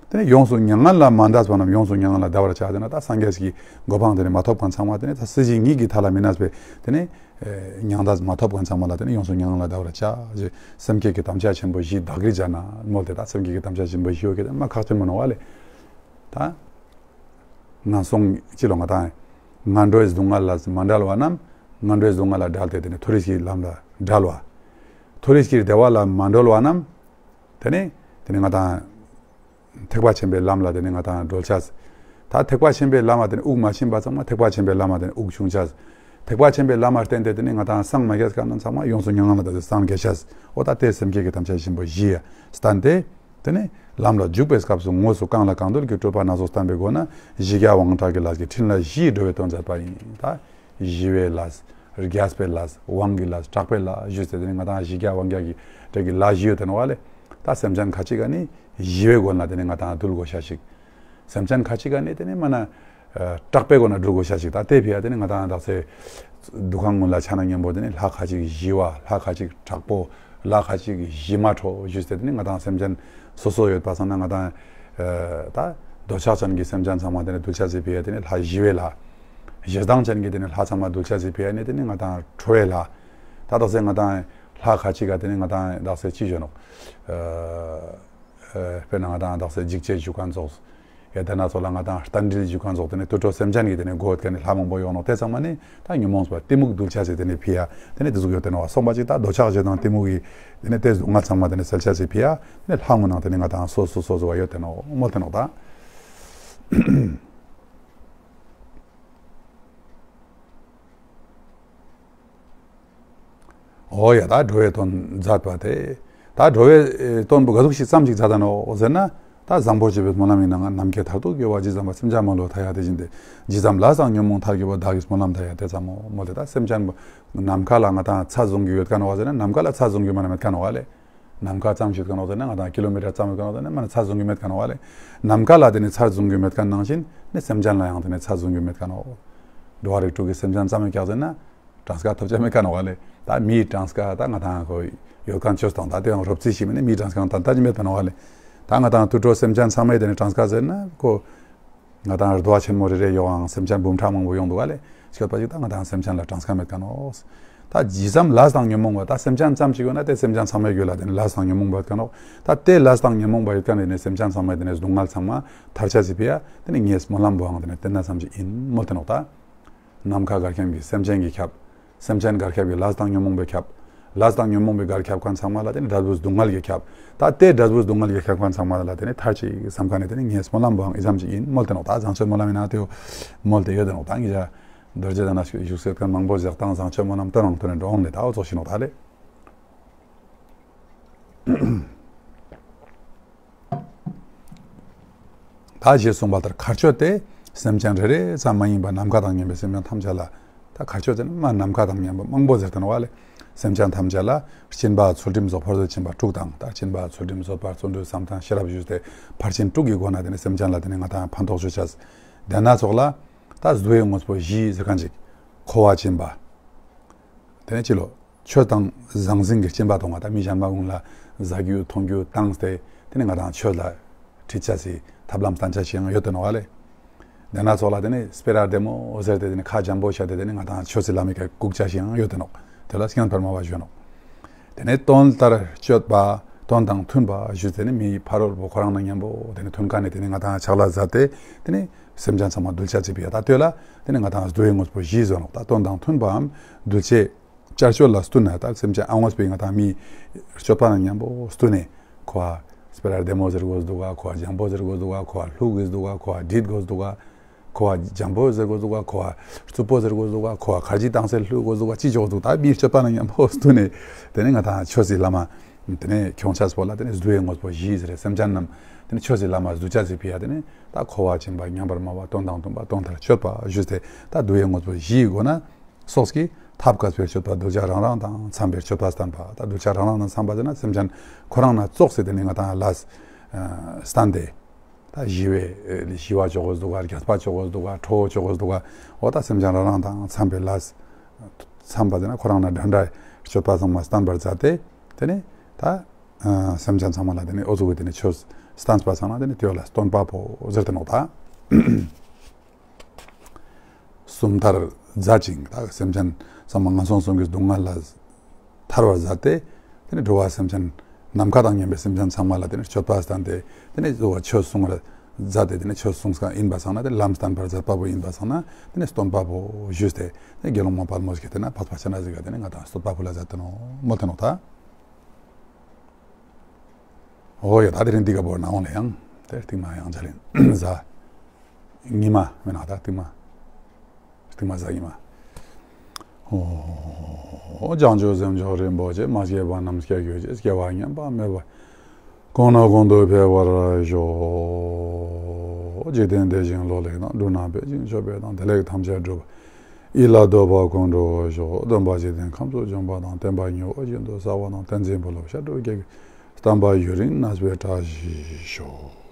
དེ་ནི་ཡོངས་སུ་མྱ་ངན་ལས་མ་འདས་པ་རྣམས་ཡོངས་སུ་མྱ་ངན་ལས་འདའ་བར་བྱ་ཟེར་ན་ད་སངས་རྒྱས་ཀྱི་གོ་འཕང་དེ་ནི་མ་ཐོབ་མཁན་ཚང་མ་དེ་ནི་ད་སྲིད་ཞི་གཉིས་ཀྱི་མཐའ་ལ་མི་གནས་པའི་དེ་ནི་མྱང་འདས་མ་ཐོབ་མཁན་ཚང་མ་ལ་དེ་ནི་ཡོངས་སུ་མྱ་ངན་ལས་འདའ་བར་བྱ་ཞེས་སེམས་བསྐྱེད་ཀྱི་དམ་བཅའ་ཆེན་པོ་བཞི་བདག་གིར་སྦྱར་ན་མོལ་ཏེ་ད་སེམས་བསྐྱེད་ཀྱི་དམ་བཅའ་ཆེན་པོ་བཞི་ཡོད་ཀྱི་དེ་མ་ཁག་ཆེན་མོ་ནོག་པ་ལེ། ད་ངན་སོང་ཅི་ལོ་ང་དང་ངན་འགྲོའི་སྡུག་བསྔལ་ལས་མ་བསྒྲལ་བ་རྣམས་ངན་འགྲོའི་སྡུག་བསྔལ་ལས་བསྒྲལ་ཏེ་དེ་ནི་མཐོ་རིས་ཀྱི་ལམ་ལ་བསྒྲལ་བ། མཐོ་རིས་ཀྱི་བདེ་བ་ལ་མ་འགྲོལ་བ་རྣམས་དེ་ནི་དེ་ནི་ང་དང་ཐེག་པ་ཆེན་པོའི་ལམ་ལ་དེ་ནི་ང་དང་སྒྲོལ་ཅེས། ད་ཐེག་པ་ཆེན་པོའི་ལམ་མ་དེ་ནི་དབུགས་མ་ཕྱིན་པ་ཚང་མ་ཐེག་པ་ཆེན་པོའི་ལམ་མ་དེ་ནི་དབུགས་ཕྱུང་ཅེས། ཐེག་པ་ཆེན་པོའི་ལམ་མ་བརྟེན་ཏེ་དེ་ནི་ང་དང་སངས་མ་རྒྱས་མཁན་ཚང་མ་ཡོངས་སུ་མྱ་ངན་ལས་འདའ་སྟེ་སངས་རྒྱས་ཅེས། འོ་ད་དེ་སེམས་བསྐྱེད་ཀྱི་དམ་བཅའ་ཆེན་པོ་བཞི་ཡ་བསྟན་ཏེ། དེ་ནི་ལམ་ལ་འཇུག་པའི་སྐབས་སུ་དངོས་སུ་གང་ལ་གང་འདུལ་གྱི་སྤྲོས་པ་སྣ་ཚོགས་བསྟན་པའི་སྒོ་ནས་བཞི་བརྒྱ་དབང་དྲག་གི་ལས་ཀྱི་ཕྲིན་ལས་བཞིའི་འགྲོ་བའི་དོན་མཛད་པ་ཡིན། ད་ཞི་བའི་ལས། རྒྱས་པའི་ལས། དབང་གི་ལས། དྲག་པོའི་ལས་ཞུས་ཏེ་དེ་ནི་ང་དང་བཞི་བརྒྱ་དབང་བརྒྱ་གི་དེ་གི་ལས་བཞི་ཡོད་དེ་ནོག་པ་ལེ། ད་སེམས་ཅན་ཁ་ཅིག་ག་ནི་ཞི་བའི་སྒོ་ནས་དེ་ནི་ང་དང་འདུལ་དགོས་ཤེས་ཤིག་སེམས་ཅན་ཁ་ཅིག་ག་ནི་དེ་ནི་མ་ན་དྲག་པོའི་སྒོ་ནས་འདུལ་དགོས་ཤེས་ཤིག་ད་དེ་ཕི་ཡ་དེ་ནི་ང་དང་དག་ས་འདུ་ཁང་ཀུན་ལ་ཆ་ན་མཉམ་པོ་དེ་ནི་ལྷ་ཁ་ཅིག་ཞི་བ། ལྷ་ཁ་ཅིག་དྲག་པོ། ལྷ་ཁ་ཅིག་ཞི་མ་ཁྲོ་ཞུས་ཏེ་དེ་ནི་ང་དང་སེམས་ཅན་སོ་སོ་ཡོད་པ་སང་ན་ང་དང་ད་འདོད་ཆགས་ཅན་གྱི་སེམས་ཅན་ཚང་མ་དེ་ནི་འདུལ་ཅེས་སི་ཕི་ཡ་དེ་ནི་ལྷ་ཞི་བའི་ལྷ། ཞེ་སྡང་ཅན་གྱི་དེ་ནི་ལྷ་ཚང་མ་འདུལ་ཅེས་སི་ཕི་ཡ་ནི་དེ་ནི་ང་དང་ཁྲོ་བའི་ལྷ། ད་དག་ས་ང་དང་ལྷ་ཁ་ཅིག་ག་དེ་ནི་ང་དང་དག་ས་ཅི་ཞུ་ནོག་དཔེར་ན་ང་དང་དག་ས་འཇིགས་བྱེད་ཞུ་མཁན་ཙོགས། ཡ་དེ་ན་ཙོགས་ལ་ང་དང་རྟ་མགྲིན་ཞུ་མཁན་ཙོགས་དེ་ནི་དུད་འགྲོ་སེམས་ཅན་གྱི་དེ་ནི་མགོ་བོ་དེ་ནི་ལྷ་མང་པོ་ཡོང་ནོག་དེ་ཚང་མ་ནི་ད་ཉོན་མོངས་པ་གཏི་མུག་འདུལ་ཅེས་སི་དེ་ནི་ཕི་ཡ་དེ་ནི་དེ་ཟུག་ཡོད་དེ་ནོག་པ། སོང་པ་ཅིག་ད་འདོད་ཆགས་ཞེ་སྡང་གཏི་མུག་གི་དེ་ནི་དེ་སྡུག་བསྔལ་ཚང་མ་དེ་ནི་སེལ་ཅེས་སི་ཕི་ཡ་དེ་ནི་ལྷ་ངོ་ནང་དེ་ནི་ང་དང་སོ་སོ་སོ་སོ་བ་ཡོད་དེ་ནོག་མོལ་དེ་ནོག་ད། འོ་ཡ་ད་འགྲོ་བའི་དོན་མཛད་པ་དེ། ད་འགྲོ་བའི་དོན་པོ་ག་ཟུག་ཞིག་ཙམ་ཞིག་མཛད་ད་ནོག་ཟེར་ན། ད་བཟང་པོ་སྤྱོད་པའི་སྨོན་ལམ་ཡིན་ནའང་ནམ་མཁའི་མཐར་ཐུག་གི་བ་ཇི་ཙམ་པ་སེམས་ཅན་མ་ལུས་མཐའ་ཡས་དེ་བཞིན་ཏེ། ཇི་ཙམ་ལས་དང་ཉོན་མོངས་མཐར་གྱུར་པ། བདག་གི་སྨོན་ལམ་མཐའ་ཡས་དེ་ཙམ་མོ། མོལ་ཏེ་ད་སེམས་ཅན་པོ་ནམ་མཁའ་ལ་ང་དང་ཚད་བཟུང་རྒྱུ་ཡོད་མཁན་བ་ཟེར་ན་ནམ་མཁའ་ལ་ཚད་བཟུང་རྒྱུ་མ་ན་མེད་མཁན་བ་ལེ། ནམ་མཁའ་ཙམ་ཞིག་ཡོད་མཁན་བ་ཟེར་ན་ང་དང་ཀི་ལོ་མི་ཊར་ཙམ་ཡོད་མཁན་བ་ཟེར་ན་མ་ན་ཚད་བཟུང་རྒྱུ་མེད་མཁན་བ་ལེ། ནམ་མཁའ་ལ་དེ་ནི་ཚད་བཟུང་རྒྱུ་མེད་མཁན་ནང་བཞིན་ནི་སེམས་ཅན་ལ་ཡང་དེ་ནི་ཚད་བཟུང་རྒྱུ་མེད་མཁན་བ། འགྲོ་བ་རིགས་དྲུག་གི་སེམས་ཅན་ཙམ་ཡོད་ཀྱག་ཟེར་ན། གྲངས་ཀ་ཐོབ་ཅེས་མེད་མཁན་བ་ལེ། ད་མིའི་གྲངས་ཀ་ད་ང་དང་ཁོ་ཡོད་མཁན་ཆོས་དང་ད་དེ་ཡང་རོབ་རྩིས་ཤིག་མིན་ནི་མིའི་གྲངས་ཀ་ད་ལྟ་ཅི་མེད་མཁན་བ་ལེ། ད་ང་དང་དུད་འགྲོ་སེམས་ཅན་ཚང་མའི་དེ་ནི་གྲངས་ཀ་ཟེར་ན་ཁོ་ང་དང་རྡོ་བ་ཆེན་མོ་རེ་རེ་ཡོད་ཨང་སེམས་ཅན་འབུམ་ཕྲག་མང་པོ་ཡོང་འདུག་བ་ལེ། སྐྱོད་པ་ཅིག་ད་ང་དང་སེམས་ཅན་ལ་གྲངས་ཀ་མེད་མཁན་བ། ད་ཇི་ཙམ་ལས་དང་ཉོན་མོངས་པ་ད་སེམས་ཅན་ཙམ་ཞིག་ཡོད་ན་དེ་སེམས་ཅན་ཚང་མའི་རྒྱུད་ལ་དེ་ནི་ལས་དང་ཉོན་མོངས་པ་ཡོད་མཁན་བ། ད་དེ་ལས་དང་ཉོན་མོངས་པ་ཡོད་མཁན་དེ་ནི་སེམས་ཅན་ཚང་མའི་དེ་ནི་སྡུག་བསྔལ་ཚང་མ་ཐར་ཅེས་སི་ཕི་ཡ་དེ་ནི་ངས་སྨོན་ལམ་བོའང་དེ་ནི་དེ་ན་ཙམ་ཞིག་ཡིན་མོལ་ཏེ་ནོག་ད། ནམ་མཁའ་གར་ཁྱབ་ཀྱི་སེམས་ཅན་གྱིས་ཁྱབ། སེམས་ཅན་གར་ཁྱབ་ཀྱི་ལས་དང་ཉོན་མོངས་པས་ཁྱབ། ལས་དང་ཉོན་མོངས་པའི་གར་ཁྱབ་མཁན་ཚང་མ་ལ་དེ་ནི་འབྲས་བུ་སྡུག་བསྔལ་གྱིས་ཁྱབ། ད་དེ་འབྲས་བུ་སྡུག་བསྔལ་གྱིས་ཁྱབ་མཁན་ཚང་མ་ལ་དེ་ནི་ཐར་ཅེས་བསམ་མཁན་ནི་དེ་ནི་ངས་སྨོན་ལམ་བོའང་ཨི་ཙམ་ཞིག་ཡིན་མོལ་ཏེ་ནོག་ད་བཟང་སྤྱོད་སྨོན་ལམ་ཡིན་ན་དེ་བོ་མོལ་ཏེ་ཡོད་དེ་ནོག་ད་ངེད་ཅག་རྡོ་རྗེ་གདན་ན་བཞུགས་སེ་མཁན་མང་པོ་ཞིག་དང་བཟང་སྤྱོད་སྨོན་ལམ་དེ་རང་ཐོན་ནས་འགྲོ་འོང་ནས་ད་འོ་ཙོགས་ཤིག་ནོག་ད་ལེ། ད་ཞེས་གསུངས་པ་ལྟར་མཁའ་སྤྱོད་དེ་སེམས་ཅན་རེ་རེ་ཙམ་མ་ཡིན་པར་ནམ་མཁའ་དང་མཉམ་པའི་སེམས་ཅན་ཐམས་ཅད་ལ། ད་མཁའ་སྤྱོད་དེ་ནི་མ་ནམ་མཁའ་དང་མཉམ་པ་མང་པོ་ཟེར་ཏེ་ནོག་པ་ལེ། སེམས་ཅན་ཐམས་ཅད་ལ་སྦྱིན་པ་ཚུལ་ཁྲིམས་བཟོད་པ་ཕར་ཕྱིན་པ་དྲུག་དང་ད་སྦྱིན་པ་ཚུལ་ཁྲིམས་བཟོད་པ་བརྩོན་འགྲུས་བསམ་གཏན་ཤེས་རབ་ཞུས་ཏེ་ཕར་ཕྱིན་དྲུག་གི་སྒོ་ནས་དེ་ནི་སེམས་ཅན་ལ་དེ་ནི་ང་དང་ཕན་ཐོགས་ཞུ་ཅེས། དེ་ན་ཙོགས་ལ་ད་བསྡུ་བའི་དངོས་པོ་བཞི་ཟེར་མཁན་ཅིག་མཁོ་བ་སྦྱིན་པ། དེ་ནི་ཅི་ལོ། ཆོས་དང་ཟང་ཟིང་གི་སྦྱིན་པ་གཏོང་བ་ད་མི་གཞན་མ་ཀུན་ལ་ཟ་རྒྱུ་འཐུང་རྒྱུ་བཏང་སྟེ་དེ་ནི་ང་དང་ཆོས་ལ་ཁྲིད་ཅེས་སི་ཐབས་ལམ་བསྟན་ཅེས་ཤིག་ཡང་ཡོད་དེ་ནོག་པ་ལེ། དེ་ན་ཙོགས་ལ་དེ་ནི་སྤེ་ར་བདེ་མོ་ཟེར་ཏེ་དེ་ནི་ཁ་འཇམ་པོ་བཤད་དེ་དེ་ནི་ང་དང་ཆོས་སི་ལམ་མི་ཀ་བཀུག་ཅེས་ཤིག་ཡང་ཡོད་དེ་ནོག་དེ་ལ་སྙན་འཕར་མ་བ་ཞུ་ནོག་དེ་ནི་དོན་ལྟར་སྤྱོད་པ་དོན་དང་མཐུན་པ་ཞུས་ཏེ་ནི་མིའི་ཕ་རོལ་པོ་ཁོ་རང་ནང་མཉམ་པོ་དེ་ནི་མཐུན་མཁན་ནི་དེ་ནི་ང་དང་ཕྱག་ལས་མཛད་དེ་དེ་ནི་སེམས་ཅན་ཚང་མ་འདུལ་ཅེས་སི་ཕི་ཡ་ད་དེ་ལ་དེ་ནི་ང་དང་བསྡུ་བའི་དངོས་པོ་བཞི་ཟེར་ནོག་ད་དོན་དང་མཐུན་པའམ་འདུལ་བྱེད། བསྐྱར་སྤྱོད་ལ་བསྟུན་ནས་ད་སེམས་ཅན་ཨ་དངོས་པོའི་ང་དང་མིའི་སྤྱོད་པ་ནང་མཉམ་པོ་བསྟུན་ནས་ཁོ་སྤེ་ར་བདེ་མོ་ཟེར་དགོས་འདུག་ག་ཁོ་འཇམ་པོ་ཟེར་དགོས་འདུག་ག་ཁོ་ལྷུག་གི་འདུག་ག་ཁོ་འདྲིད་དགོས་འདུག་ག་ཁོ་བ་འཇམ་པོ་ཟེར་དགོས་འདུག་ག་ཁོ་བ་རྩུབ་པོ་ཟེར་དགོས་འདུག་ག་ཁོ་བ་ཁ་ཅིག་དྭངས་གསལ་ལྷུག་དགོས་འདུག་ག་ཅི་ཅོག་འདུག་ད་མིའི་སྤྱོད་པ་ན་མཉམ་པོ་བསྟུན་ནས་དེ་ནས་ང་དང་ཆོས་སི་བླ་མ་དེ་ནས་ཁྱོང་ཆས་པོ་ལ་དེ་ནས་བསྡུ་བའི་དངོས་པོ་བཞི་ཟེར་སེམས་ཅན་རྣམས་དེ་ནས་ཆོས་སི་བླ་མ་བསྡུ་བྱ་ཟེར་ཕི་ཡ་དེ་ནས་ད་འཁོར་བ་འཆིང་བ་མྱང་བར་སྨྲ་བ་དོན་དང་མཐུན་པ་དོན་མཐར་གཅོད་པ་ཞུས་ཏེ་ད་བསྡུ་བའི་དངོས་པོ་བཞིའི་སྒོ་ན་སོགས་ཀྱི་ཐབས་མཁས་པའི་སྤྱོད་པ་གདུལ་བྱ་རང་རང་དང་འཚམས་པའི་སྤྱོད་པ་བསྟན་པ། ད་གདུལ་བྱ་རང་རང་དང་འཚམས་པ་ཟེར་ན་སེམས་ཅན་ཁོ་རང་ན་ཙོགས་སེ་དེ་ནི་ང་དང་ལ་བསྟན་ཏེ། ད་ཞི་བའི་ཞི་བ་ཅོ་དགོས་འདུག་ག་རྒྱས་པ་ཅོ་དགོས་འདུག་ག་ཁྲོ་བོ་ཅོ་དགོས་འདུག་ག་འོ་ད་སེམས་ཅན་རང་རང་དང་འཚམས་པའི་ལ་འཚམས་པ་ཟེར་ན་ཁོ་རང་ན་འདྲ་འདྲ་སྤྱོད་པ་ཚང་མ་བསྟན་པར་མཛད་དེ་དེ་ནི་ད་སེམས་ཅན་ཚང་མ་ལ་དེ་ནི་འོ་ཙོགས་སི་དེ་ནི་ཆོས་བསྟན་པ་ཚང་མ་དེ་ནི་དེ་བོ་ལ་སྟོན་པ་པོ་ཟེར་ཏེ་ནོག་ད། སུམ་མཐར་མཛད་ཅིང་ད་སེམས་ཅན་ཚང་མ་ངན་སོང་གསུམ་གྱི་སྡུག་བསྔལ་ལ་ཐར་བར་མཛད་དེ་དེ་ནས་འགྲོ་བ་སེམས་ཅན་ནམ་མཁའ་དང་མཉམ་པའི་སེམས་ཅན་ཚང་མ་ལ་དེ་ནས་སྤྱོད་པ་བསྟན་ཏེ་དེ་ནས་གཙོ་བོ་ཆོས་གསུང་བར་མཛད་དེ་དེ་ནས་ཆོས་གསུང་མཁན་ཡིན་པ་སང་ན་དེ་ལམ་བསྟན་པར་མཛད་པ་པོ་ཡིན་པ་སང་ན་དེ་ནས་སྟོན་པ་པོ་ཞུས་ཏེ་དེ་ནས་དགེ་སློང་མ་དཔལ་མོ་ཞིག་གིས་དེ་ན་འཕགས་པ་སྤྱན་རས་གཟིགས་ཀ་དེ་ནས་ང་དང་སྟོན་པ་པོ་ལ་མཛད་དེ་ནོག་མོལ་ཏེ་ནོག་ད། འོ་ཡ་ད་དེ་རིང་འདི་ག་བོར་ན་འོང་ལེ་ཡང་དེ་རྟིང་མ་ཡང་ཆ་ལེན་ཟ། ཉི་མ་མེད་ན་ད་རྟིང་མ། རྟིང་མ་ཟ་ཉི་མ། འོ་བྱང་ཆུབ་སེམས་མཆོག་རིན་པོ་ཆེ། མ་སྐྱེས་པ་རྣམས་སྐྱེ་གྱུར་ཅིག་སྐྱེ་བ་ཉམས་པ་མེད་པ། གོང་ནས་གོང་དུ་འཕེལ་བར་ཤོག་འཇིག་རྟེན་བདེ་ཞིང་ལོ་ལེགས་དང་། འབྲུ་རྣམས་འཕེལ་ཞིང་མཆོད་པའི་དང་། བདེ་ལེགས་ཐམས་ཅད་འགྲུབ་པ་ཡིད་ལ་འདོད་པ་ཀུན་འགྲུབ་ཤོག་སྟོན་པ་འཇིག་རྟེན་ཁམས་སུ་བྱོན་པ་དང་། བསྟན་པ་ཉི་འོད་བཞིན་དུ་གསལ་བ་དང་། བསྟན་འཛིན་བུ་སློབ་ཤ་དྲུག་རྒྱས་པའི། བསྟན་པ་ཡུན་རིང་གནས་པའི་བཀྲ་ཤིས་ཤོག